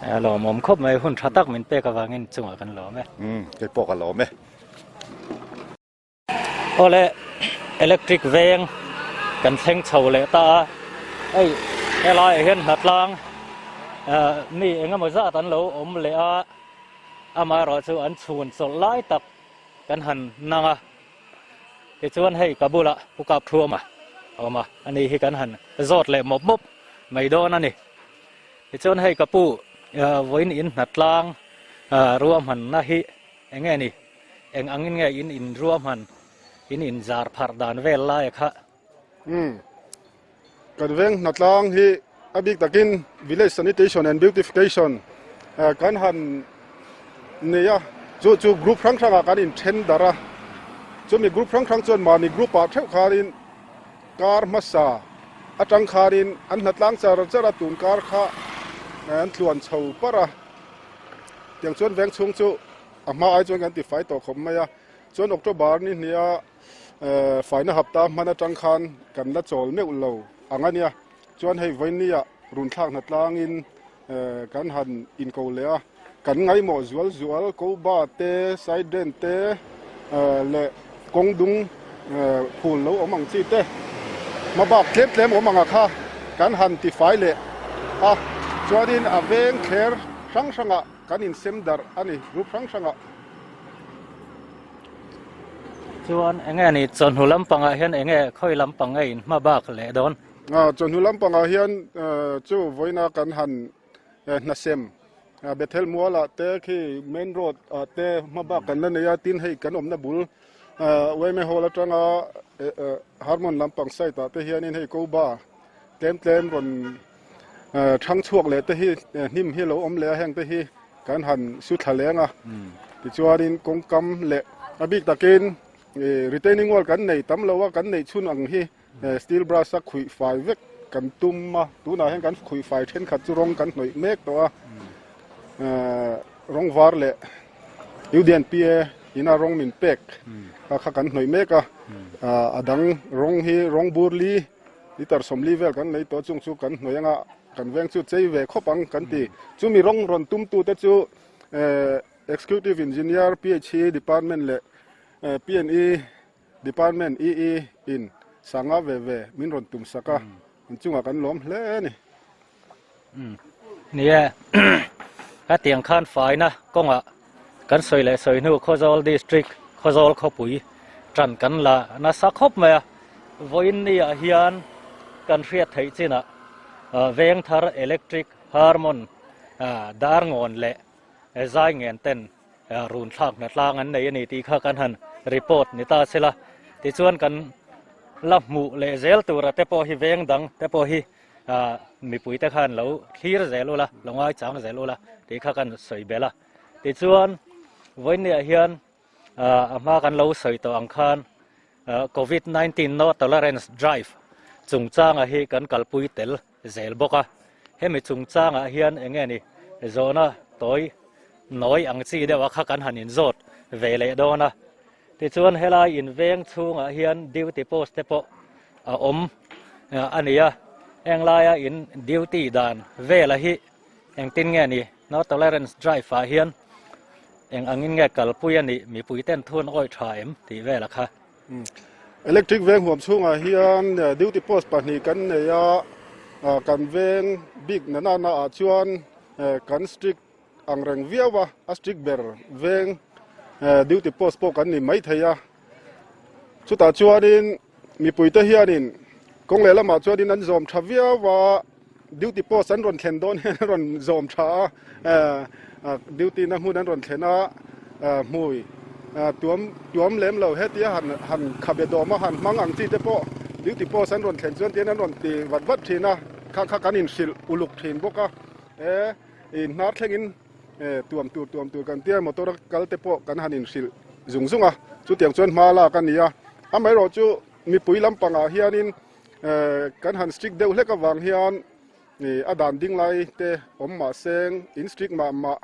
A lawmawm khawp mai, hun tha tak min pek avangin chungah kan lawm e. Umm, kei pawh ka lawm e. Awle, electric veng kan thleng chho leh ta a, hei helaiah hian hnatlang mi engemaw zat an lo awm leh a, amaherawhchu an chhun chawlh lai tak kan han nang a. Tichuan hei ka bulah Pu Kap Thuama a awm a, ani hi kan han zawt leh mawp mawp mai dawn a ni. Tichuan hei ka pu vawiin in hnatlang ruahmanna hi eng nge ni? Eng angin nge in in ruahman, in inzar pharh dan vel laia kha? Umm. Kan veng hnatlang hi a bik takin Village Sanitation and Beautification kan han nei a, chu chu group hrang hrangah kan inthen darh a, chumi group hrang hrang chuan mahni group ah theuh khanin kar hmasa atang khanin an hnatlang char char a, tun kar kha an tluan chho parh a, tiang chuan veng chhung chu a hma ai chuan kan tifai tawh khawp mai a, chuan October ni hnih a. Faina hapta hman atang khan kan la chawl meuh lo ang a nia. Chuan hei vawinia runthlak hna tlangin kan han inko leh a, kan ngaimawh zual zual Koba te, Saidren te leh kawng dung. phul lo awm ang chi te hmabak tlem tlem awm anga kha kan han tifai leh a, chuanin a veng thler hrang hrangah kan insem darh a ni group hrang hrangah. Chuan enge ni chawhnu lampangah hian enge khawi lampang nge in hmabak leh dawn? Chawhnu lampangah hian chu vawiina kan han hnasem Bethel Mualah te khi main road ah te hmabak kan la nei a, tin hei kan awmna bul Uaime Hall atanga Harmon lampang side ah te hianin hei Koba tlem tlem rawn Thang chhuak leh te hi hnim hi lo awm leh a, heng te hi kan han su thla leng a. Tichuanin kawngkam leh a bik takin retaining wall kan nei tam lo a, kan neih chhun ang hi steel brush a khuih fai vek kan tum a. Tunah hian kan khuih fai thenkhat chu rawng kan hnawih mek tawh a, rawng var leh UDNPA ina rawng min pek kha kha kan hnawih mek a. A dang rawng hi rawng bur li Litre 40 vel kan lei tawh chung chu kan hnuai anga kan veng chu chei ve khawp ang kan ti. Chumi rawng rawn tumtute chu Executive Engineer PHE Department leh PNE Department EE in sanga ve ve min rawn tum sak a, inchungah kan lawm hle a ni. Ni e, hetiang khan faina kawngah kan sawi leh sawi hnu Khawzawl District, Khawzawl khawpui tan kan la nasa khawp mai a. Vawiin niah hian kan hriat theih chinah Vengthar Electric Harmon Darngawn leh Zaingen ten run thlak hna tlang an nei a ni tih kha kan han report ni ta se la. Tichuan kan la hmuh leh zel tura te pawh hi veng dang te pawh hi mipui te khan lo thlir zel ula, lo ngaichang zel ula tih kha kan sawi belh a. Tichuan vawiinniah hian a hma kan lo sawi tawh ang khan Covid 19 no tolerance drive chungchanga hi kan kalpui tel zel bawk a. Hemi chungchangah hian eng nge ni zawhna tawi nawi ang chi deuh a kha kan han inzawt ve leh dawn a. Tichuan helai inveng chhungah hian duty post te pawh a awm a ni a, heng laia in duty dan vela hi engtin nge ni no tolerance drive ah hian eng angin nge kalpui a nih mipui ten thun awih tha em tih vela kha. Electric veng huam chhungah hian duty post pahnih kan nei a, kan veng bik na nana ah chuan kan strict ang reng viau a, a strict ber veng duty post pawh kan ni mai thei a. Chutah chuanin mipuite hianin kawng leh lamah chuanin an zawm tha viau a, duty post an rawn thlen dawn hian an rawn zawm tha a, duty na hmun an rawn thlen a, hmui tuam tuam lem lo hetia han han khabe dawm a han hmang ang chi te pawh duty post an rawn thlen chuan tihian an rawn ti vat vat thin a, kha kha kan inhrilh uluk thin bawk a, e inhnar thlengin Tuam tur tuam tur kan tia motor a kal te pawh kan han inhrilh zung zung a, chutiang chuan hma lak a ni a. Amaherawh chu mipui lampangah hianin kan han strict deuh hlek avang hian a dan ding lai te awm mah seng, in strict mah mah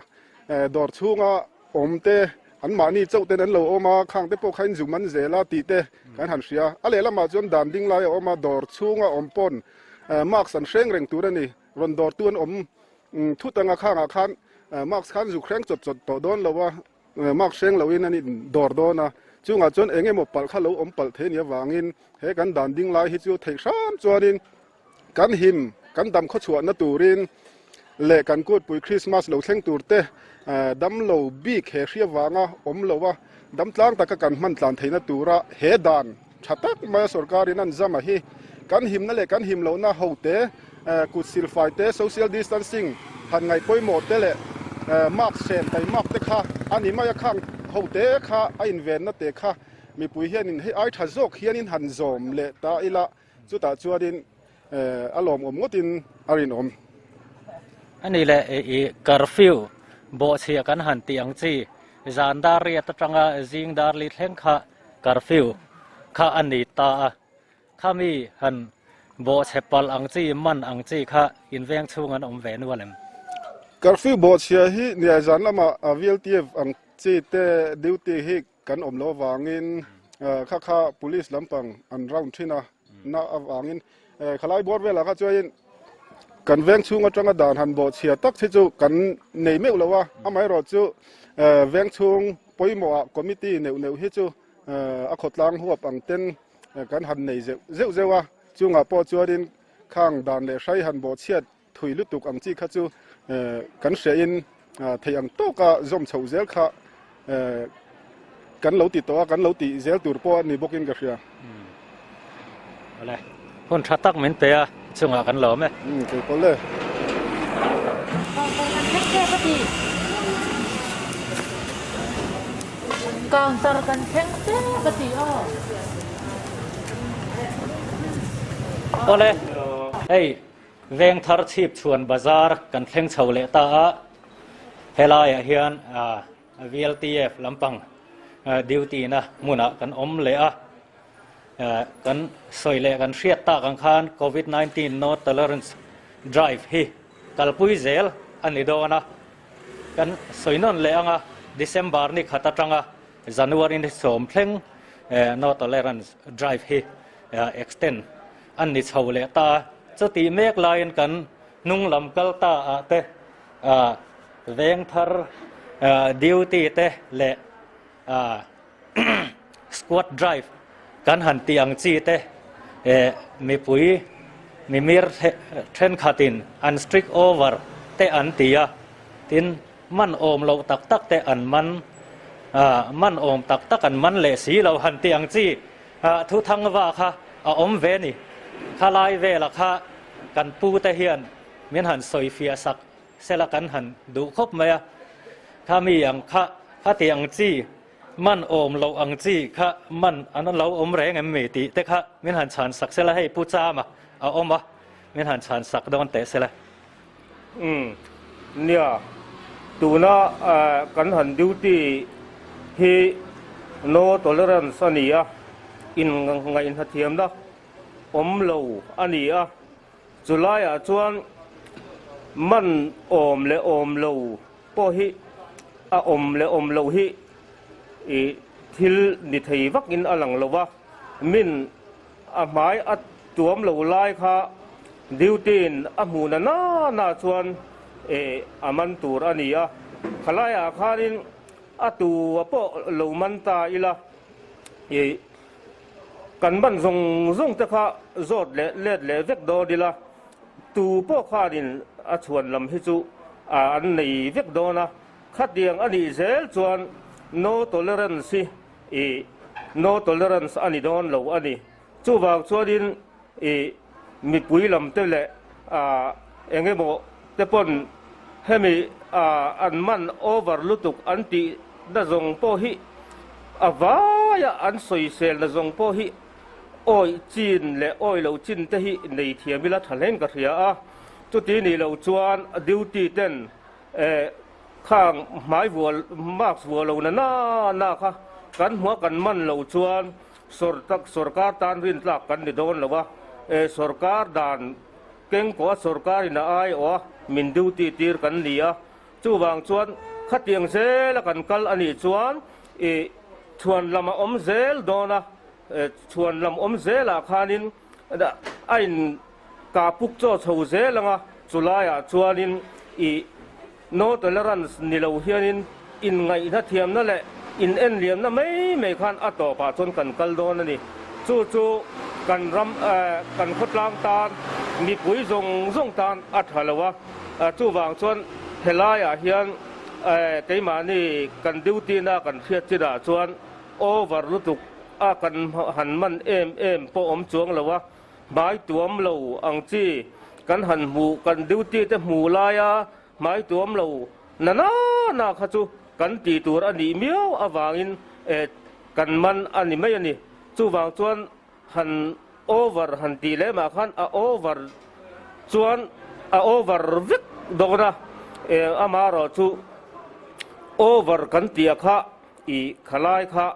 dawr chhunga awm te an mahni chauh ten an lo awm a, khang te pawh kha in zum an zel a tih te kan han hria. A lehlamah chuan dan ding lai a awm a, dawr chhunga awm pawn mask an hreng reng tur a ni, rawn dawrtu an awm Thut anga khangah khan mask khan zuk hreng chawt chawt tawh dawn lo a, mask hreng loin an indawr dawn a, chungah chuan eng emaw palh kha lo awm palh thei nia vangin he kan dan ding lai hi chu theih hram chuanin kan him kan dam khawchhuahna turin leh kan kutpui Krismas lo thleng tur te dam lo bik he hria vanga awm lo a, dam tlang taka kan hman tlan theihna tura he dan Tha tak maia sorkarin an zam a hi kan himna leh kan him lohna hote, kut silfai te, social distancing han ngaih pawimawh te leh mask hren taimak te kha a ni mai a, khang hote kha a invenna te kha mipui hianin hei ai tha zawk hianin han zawm leh ta ila chutah chuanin a lawmawm ngawtin a rinawm. A ni leh i curfew bawhchhiah kan han tih ang chi zan dar riat atanga zing dar li thleng kha Curfew kha a ni ta a, khami han bawhchhe palh ang chi, man ang chi kha inveng chhung an awm ve nual em? Curfew bawhchhia hi niai zan lamah VLTF ang chi te duty hi kan awm loh avangin kha kha police lampang an round thin a, na avangin khalai bawr velah kha chuanin kan veng chhung atanga dan han bawhchhia tak hi chu kan nei meuh lo a, amaherawhchu veng chhung pawimawhah committee neuh neuh hi chu. a khawtlang huap ang ten kan han nei zeuh zeuh zeuh a, chungah pawh chuanin khang dan leh hrai han bawhchhiat thui lutuk ang chi kha chu kan hriain theih ang tawka zawm chhoh zel kha kan lo ti tawh a, kan lo tih zel tur pawh a ni bawkin ka hria. Awle, hun tha tak min pe a, chungah kan lawm e. Kei pawh le. Counter kan thleng tep a ti. Counter kan thleng tep a ti aw. Awle, hei Vengthar Chhipchhuan Bazar kan thleng chho leh ta a, helaiah hian VLTF lampang duty na hmunah kan awm leh a, kan sawi leh kan hriat tak ang khan Covid 19 No Tolerance Drive hi kalpui zel a ni dawn a, kan sawi nawn leh ang a, December ni khat atanga January ni sawm thleng No Tolerance Drive hi extend an ni chho leh ta a, chutih mek laiin kan hnung lam kal ta ah te veng thar duty te leh squad drive kan han tih ang chi te mipui mimir thenkhatin an strict over te an ti a, tin man awm loh tak tak te an man man awm tak tak an man leh si lo han tih ang chi Thu thang va kha a awm ve ni. Khalai vela kha kan pu te hian min han sawi fiah sak sela kan han duh khawp mai a. Kha mi ang kha, khati ang chi, man awm loh ang chi kha man an lo awm reng em mi tih te kha min han chhan sak sela hei Pu Chama a awm a, min han chhan sak dawn teh sela. Umm nia, tuna kan han duty hi no tolerance a ni a, in ngaihnathiamna awm lo a ni a, chulaiah chuan man awm leh awm lo pawh hi a awm leh awm loh hi ih thil ni thei vakin a lang lo va, min A hmai a tuam lo lai kha duty-in a hmuh na na na chuan eh a man tur a ni a, khalaiah khanin a tu a pawh lo man ta ila ih kan man zawng zawng te kha zawt leh let leh vek dawn ila tu pawh khanin a chhuan lam hi chu an nei vek dawn a, khatiang a nih zel chuan no tolerance hi I no tolerance a ni dawn lo a ni. Chuvang chuanin i mipui lam te leh eng emaw te pawn hemi an man over lutuk an tih na zawng pawh hi a vaia an sawisel na zawng pawh hi awih chin leh awih loh chin te hi nei thiam ila tha hlein ka hria a. Chuti nih loh chuan duty ten Khang hmai vual, mask vual lo na na na kha kan hmuh a kan man lo chuan sorkar tan rintlak kan ni dawn lo a, sorkar dan keng kawh a sorkar in a ai awh a min duty tir kan ni a, chuvang chuan khatiang zel a kan kal a nih chuan ih chhuan lam a awm zel dawn a, chhuan lam awm zel ah khanin a in Ka puk chaw chho zel anga chulaiah chuanin i no tolerance ni lo hianin inngaihna thiamna leh inenliamna mai mai khan a tawpah chuan kan kal dawn a ni. Chu chu kan ram kan khawtlang tan mipui zawng zawng tan a tha lo a, chuvang chuan helaiah hian keimahni kan duty na kan hriat chinah chuan over lutuk a kan han man em em pawh awm chuang lo a. Hmai tuam lo ang chi kan han hmuh, kan duty te hmuh laia hmai tuam lo na na na kha chu kan tih tur a nih miau avangin kan man a ni mai a ni. Chuvang chuan han over han tih lehmah khan a over chuan a over vek dawn a, amaherawh chu over kan tih a kha ih khalai kha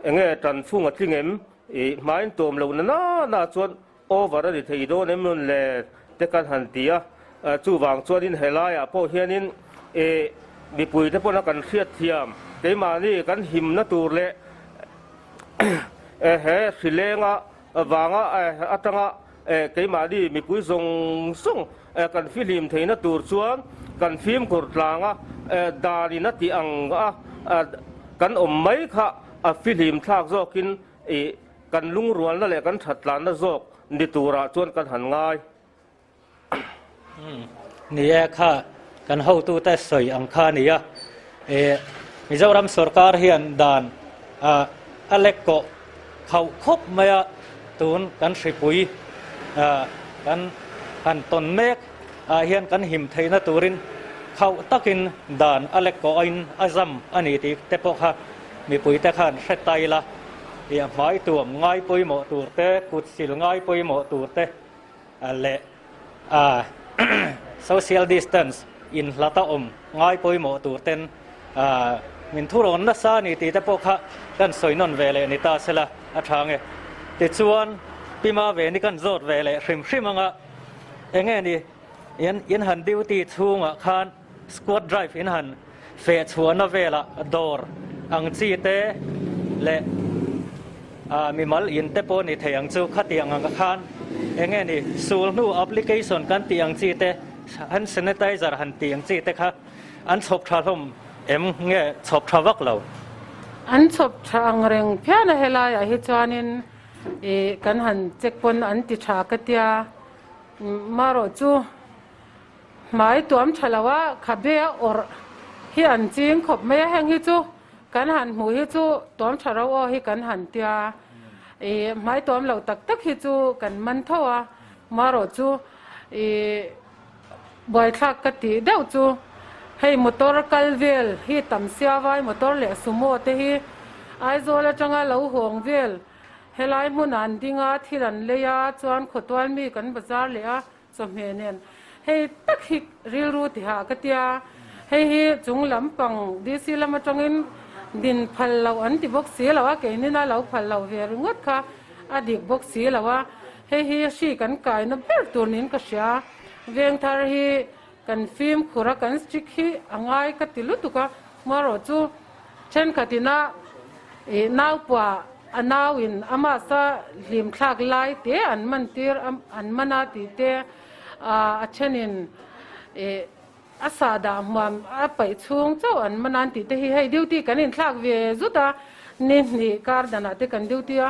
enge tanfung a tling em? I hmain tuam lo na na na chuan over a ni thei dawn em rawn le te kan han ti a, chuvang chuanin helaiah pawh hianin i mipuite pawna kan hriatthiam keimahni kan himna tur leh he hrilenga vanga atanga keimahni mipui zawng zawng kan fihlim theihna tur chuan kan fimkhur tlanga danin a tih ang a kan awm mai kha. a fihlim thlak zawkin ih kan lungrualna leh kan thattlanna zawk ni turah chuan kan han ngai. Ni e kha kan hotute sawi ang kha a ni a, e Mizoram sorkar hian dan a a lek kawh khauh khawp mai a, tun kan hripui kan han tawn mek ah hian kan him theihna turin khauh takin dan a lek kawh in a zam a ni tih te pawh kha mipuite khan hre ta ila, i a hmai tuam ngai pawimawh tur te, kut sil ngai pawimawh tur te leh a social distance inhlat a awm ngai pawimawh tur ten min thurawn nasa a ni tih te pawh kha kan sawi nawn ve leh ni ta sela a tha nge. Tichuan Pima ve ni kan zawt ve leh hrim hrim anga enge ni in han duty chhungah khan Squad drive in han feh chhuahna velah dawr ang chi te leh mimal in te pawh ni thei ang chu khatiang ang khan enge ni sul hnu application kan tih ang chi te hand sanitizer han tih ang chi te kha an chhawp tha hlawm em nge chhawp tha vak lo. An chhawp tha ang reng phian a helaiah hi chuanin ih kan han check pawn an ti tha ka tia marawh chu Hmai tuam tha lo a, khabe a awrh hi an ching khawp mai a, heng hi chu kan han hmuh hi chu tuam tha ro aw hi kan han tia, ih hmai tuam lo tak tak hi chu kan man tho a, marawh chu ih buaithlak ka tih deuh chu hei motor kal vel hi tam sia vai motor leh sumo te hi Aizawl atanga lo hawng vel helai hmunah an ding a, thil an lei a, chuan khawtual mi kan bazar leh a. Chawhmeh nen hei tak hi rilru tihah ka tia, hei hi chung lampang DC lam atangin din phal loh an ti bawk si lo a, keinina lo phal loh ve ringawt kha a dik bawk si lo a, hei hi hri kan kaina ber tur niin ka hria, Vengthar hi kan fimkhur a, kan strict hi a ngai ka ti lutuk a, hmarawh chu thenkhatina ih naupua A nauin a masa hlim thlak lai te an man tir an man a tih te a thenin ih a sahdah hmuam a paih chhung chauh an man a an tih te hi hei duty kan inthlak ve zut a ni hnih kar danah te kan duty a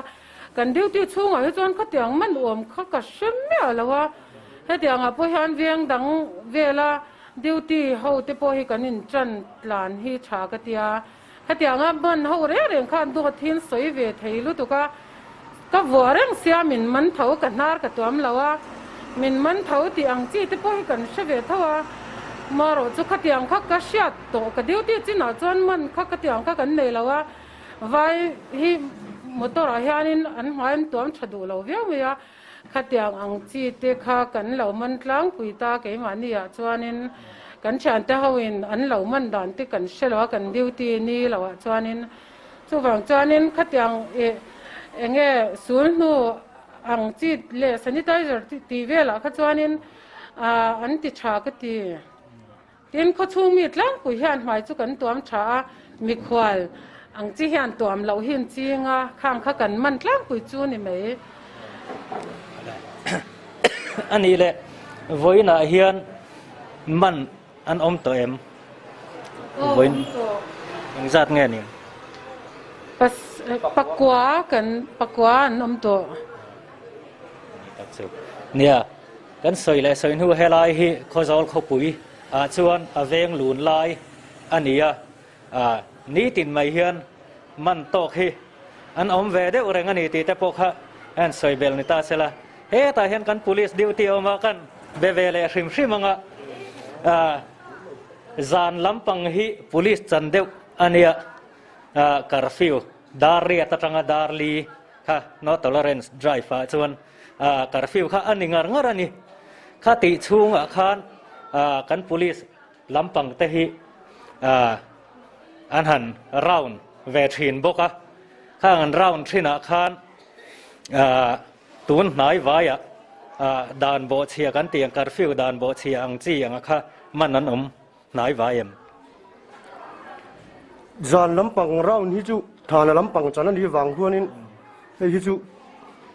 kan duty chhungah hi chuan khatiang man awm kha ka hre miah lo a hetiangah pawh hian veng dang vela duty ho te pawh hi kan intan tlan hi tha ka tia. Hetianga hman ho reng reng khan dawt hi an sawi ve thei lutuk a, ka vuah reng sia min man tho ka hnar ka tuam lo a, min man tho tih ang chi te pawh hi kan hre ve tho a, marawh chu khatiang kha ka hriat tawh ka duty chinah chuan man kha khatiang kha kan nei lo a, vai hi motor ah hianin an hmai an tuam tha duh lo viau mai a. Khatiang ang chi te kha kan lo man tlangpui ta keimahni ah chuanin kan thiante ho in an lo man dan te kan hre lo a kan duty ni lo ah chuanin chuvang chuanin khatiang ih enge sul hnu ang chi leh sanitizer tih velah kha chuanin ah an ti tha ka ti. Tin, khawchhung mi tlangpui hian hmai chu kan tuam tha a, mikhual ang chi hian tuam loh hi an ching a, khang kha kan man tlangpui chu ni mai. A nih leh, vawiinah hian man an awm tawh em? Aw, awm tawh. Engzat nge ni? Pas, pakua kan, pakua an awm tawh. Nia. Kan sawi leh sawi hnu helai hi Khawzawl khawpui ah chuan a veng lun lai a ni a, ah nitin mai hian man tawk hi an awm ve deuh reng a ni tih te pawh kha an sawi bel ni ta sela. Hetah hian kan police duty a awm a, kan be ve leh hrim hrim ang a, ah zan lampang hi police chan deuh a nia, ah curfew dar riat atanga dar li kha no tolerance drive ah chuan Ah curfew kha a ni ngar ngar a ni. Kha tih chhungah khan ah kan police lampang te hi ah an han round ve thin bawk a. Khang an round thinah khan ah tun hnai vaiah ah dan bawhchhia kan tih ang curfew dan bawhchhia ang chi anga kha man an awm hnai vai em? Zan lampang round hi chu thana lampang chan a nih vang huanin hei hi chu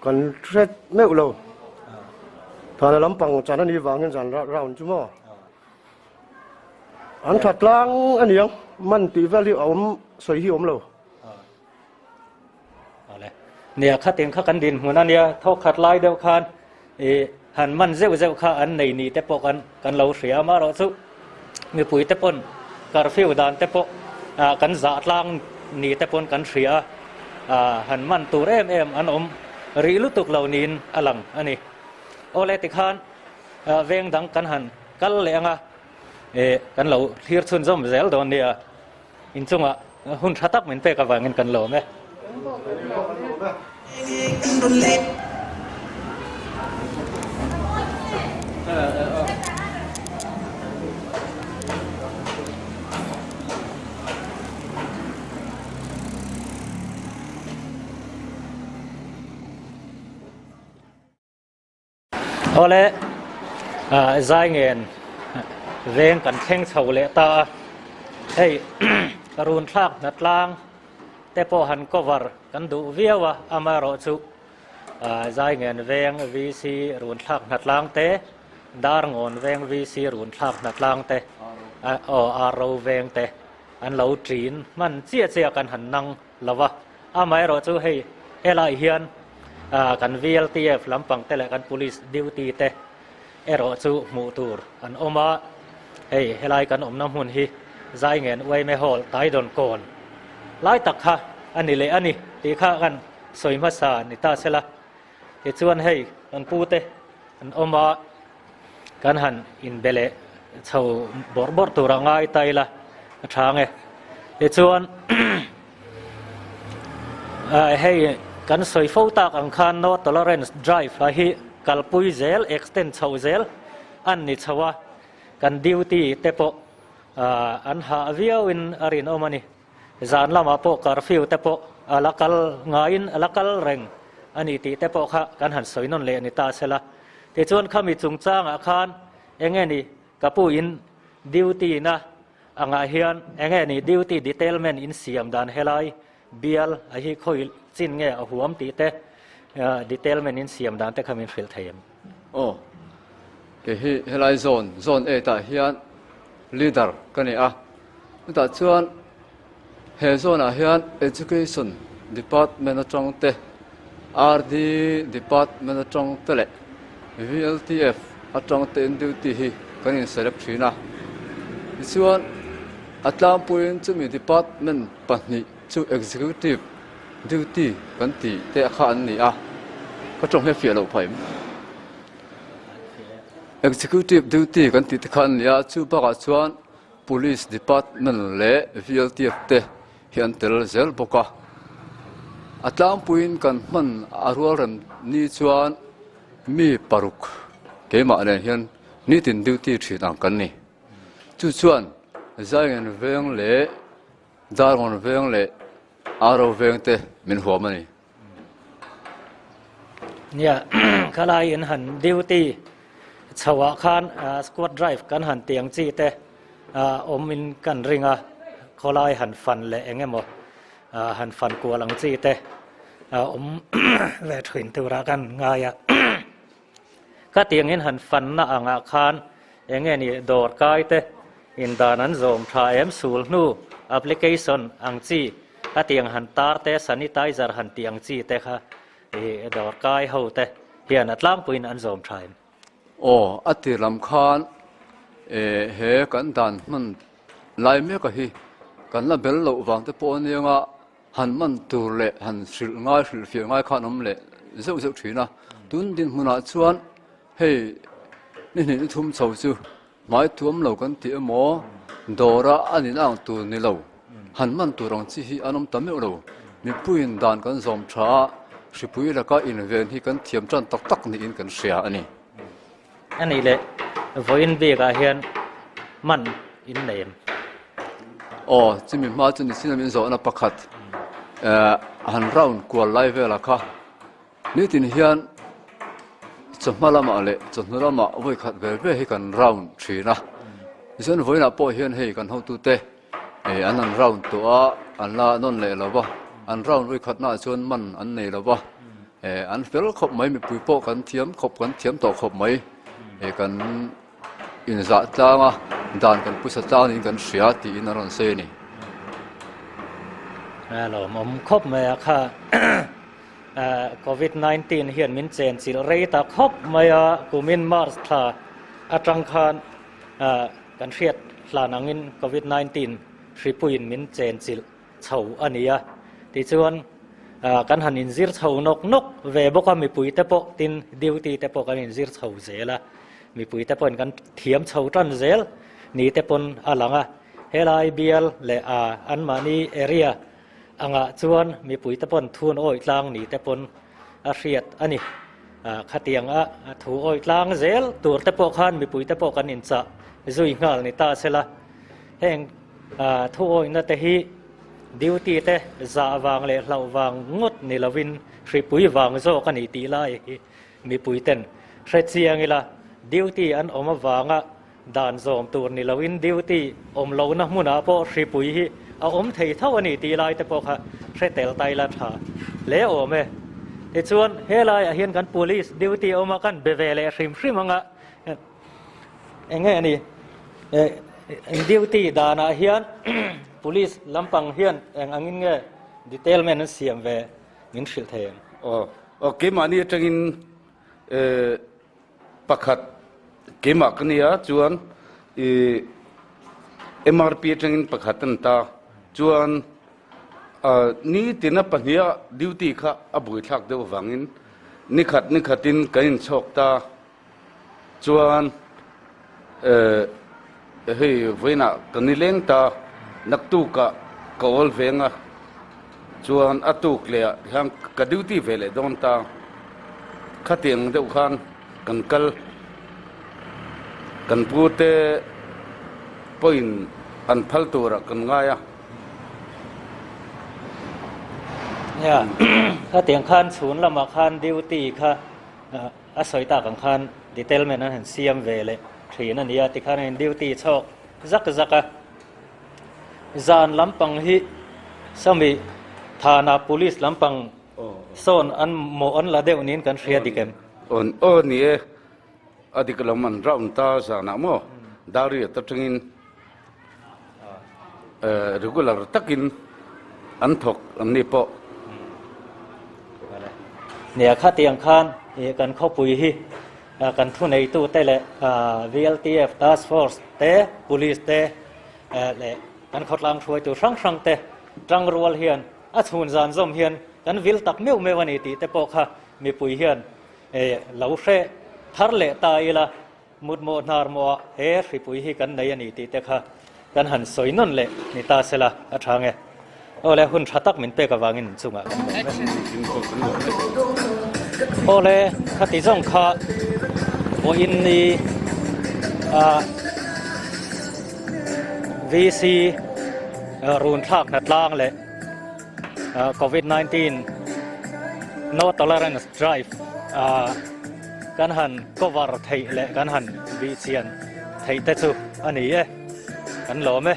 kan hre meuh lo. Thana lampang chan a nih vangin zan round chu maw? An tha tlang a niang, man tih vel hi a awm sawi hi a awm lo. Nia khatin kha kan dinhmun a nia, thawk khat lai deuh khan i han man zeuh zeuh kha an nei ni te pawh kan kan lo hria a, amaherawh chu mipui te pawn curfew dan te pawh kan zah tlang ni te pawn kan hria a, han man tur em em an awm rih lutuk lo niin a lang a ni. Awle tikhan veng dang kan han kal leh ang a, kan lo thlir chhunzawm zel dawn nia. Inchungah hun tha tak min pek avangin kan lawm e. Awle Zaingen veng kan thleng chho leh ta a, hei run thlak hna tlang te pawh han cover kan duh viau a, amaherawh chu Zaingen veng VC run thlak hna tlang te, Darngawn veng VC run thlak hna tlang te, aw Arro veng te an lo ṭin hman chiah chiah kan han nang lo va, amaherawh chu hei helai hian kan VLTF lampang te leh kan police duty te erawh chu hmuh tur an awm a, hei helai kan awmna hmun hi Zaingen Uaime Hall Taidawn kawn lai tak kha a ni leh a ni tih kha kan sawi hmasa ni ta sela, tichuan hei kan pu te an awm a. Kan han inbe leh chho bawrh bawrh tur a ngai ta ila a tha ang e. Tichuan hei kan sawi fo tak ang khan no tolerance drive a hi kalpui zel extend chho zel an ni chho a, kan duty te pawh an hah viau in a rinawm a ni. Zan lamah pawh curfew te pawh a la kal ngaiin a la kal reng a ni tih te pawh kha kan han sawi nawn leh a ni ta sela. Tichuan khami chungchangah khan enge ni ka pu in duty na angah hian enge ni duty detailment in siam dan helai bial a hi khawi chin nge a huam tih te detailment in siam dan te kha min hrilh thei em? Aw, kei hi helai zone, zone eight ah hian leader ka ni a. Chutah chuan he zone ah hian Education Department atang te, RD Department atang te leh VLTF atang te in duty hi kan in select thin a. Tichuan a tlangpuiin chumi department pahnih chu Executive duty kan tih te kha an ni a, ka tawng hi a fiah loh phah em? Executive duty kan tih te kha an ni a, chu bakah chuan Police Department leh VLTF te hi an tel zel bawk a, a tlangpuiin kan hman a rualrem ni chuan mi paruk keimah nen hian nitin duty thin ang kan ni. Chu chuan Zaingen veng leh Darngawn veng leh Aro veng te min huam a ni. Nia, khalai in han duty chhoah khan squad drive kan han ti ang chi te awm in kan ring a, khawlai han fan leh eng emaw han fan kual ang chi te awm ve thin turah kan ngai a. Ka tiangin han fanna angah khan eng nge ni dawr kai te in dan an zawm tha em sul hnu application ang chi a tiang han tar te sanitizer han tih ang chi te kha i dawr kai ho te hian a tlangpuiin an zawm tha em? Aw, a tir lam khan he kan dan hman lai meka hi kan la bel loh vang te pawh anianga Han man tur leh han hrilh ngai hrilh fiah ngai khan awm leh zeuh zeuh thin a. Tun dinhmunah chuan hei ni hnih ni thum chho chu hmai tuam lo kan tih emaw dawra a nihna ang tur ni lo han man tur ang chi hi an awm ta meuh lo. Mipuiin dan kan zawm tha a, hripui laka inven hi kan thiam tan tak tak niin kan hria a ni. A nih leh vawiin bikah hian man in nei em? Aw, chumi hma chu nichina min zawhna pakhat han round kual lai velah kha nitin hian chawhma lamah leh chawhnu lamah vawi khat ve ve hi kan round thin a. Tichuan vawiinah pawh hian hei kan hotute an han round tawh a, an la nawn leh lo va, an round vawi khatnaah chuan man an nei lo va. An fel khawp mai, mipui pawh kan thiam khawp, kan thiam tawh khawp mai. Kan inzah tlang a, dan kan pusa tlang niin kan hria tiin a rawn sawi a ni. A lawmawm khawp mai a kha. Covid 19 hian min chen chilh rei ta khawp mai a, kumin March thla atang khan kan hriat hlan angin Covid 19 hripuiin min chen chilh chho a ni a. Tichuan kan han inzir chho nawk nawk ve bawk a, mipui te pawh tin duty te pawh kan inzir chho zel a, mipui te pawhin kan thiam chho tan zel ni te pawn a lang a. Helai bial leh anmahni area angah chuan mipui te pawn thun awih tlang ni te pawn a hriat a ni. Khatiang a thu awih tlang zel tur te pawh khan mipui te pawh kan inchah zui nghal ni ta sela. Heng thu awihna te hi duty te zah vang leh hlauh vang ngawt ni lovin hripui vang zawk a ni tih lai hi mipui ten hre chiang ila duty an awm avanga Dan zawm tur ni loin duty awm lohna hmunah pawh hripui hi a awm thei tho a ni tih lai te pawh kha hre tel ta ila tha hle awm e. Tichuan helaiah hian kan police duty awm a kan be ve leh hrim hrim anga eng nge a ni duty danah hian police lampang hian eng angin nge detailment an siam ve min hrilh thei ang. Aw aw keimahni atangin Pakhat, keimah ka nia chuan i MRP atangin pakhat an ta chuan nitina pahniha duty kha a buaithlak deuh avangin nikhat nikhatin kan inchhawk ta chuan Hei vawiinah ka ni leng ta, naktukah ka awl veng a, chuan a tuk leh ah hian ka duty ve leh dawn ta, khatiang deuh khan kan kal, kan pu te pawhin an phal turah kan ngai a. Nia, khatiang khan chhun lamah khan duty kha. A sawi tak ang khan detailment an han siam ve leh thin a nia tikhan a in duty chhawk zak zak a. Zan lampang hi sawmi thana police lampang sawn an mawh an la deuh niin kan hria dik em? Aw ni e, a dik lam an round ta zanah maw Dariat atangin Regular takin an thawk an ni pawh. Nia khatiang khan kan khawpui hi kan thuneitute leh VLTF task force te, police te leh kan khawtlang hruaitu hrang hrang te tangrual hian a chhun zan zawm hian kan vil tak meuh meuh a ni tih te pawh kha mipui hian lo hre thar leh ta ila. Mutmawh hnar mawhah he hripui hi kan nei a ni tih te kha kan han sawi nawn leh ni ta sela a tha nge. Aw le, hun tha tak min pek avangin in chungah kan lawm e. Aw le, khati zawng kha vawiin ni a VC run thlak hna tlang leh Covid 19 No Tolerance Drive kan han cover theih leh kan han bih chian theih te chu a ni e, kan lawm e.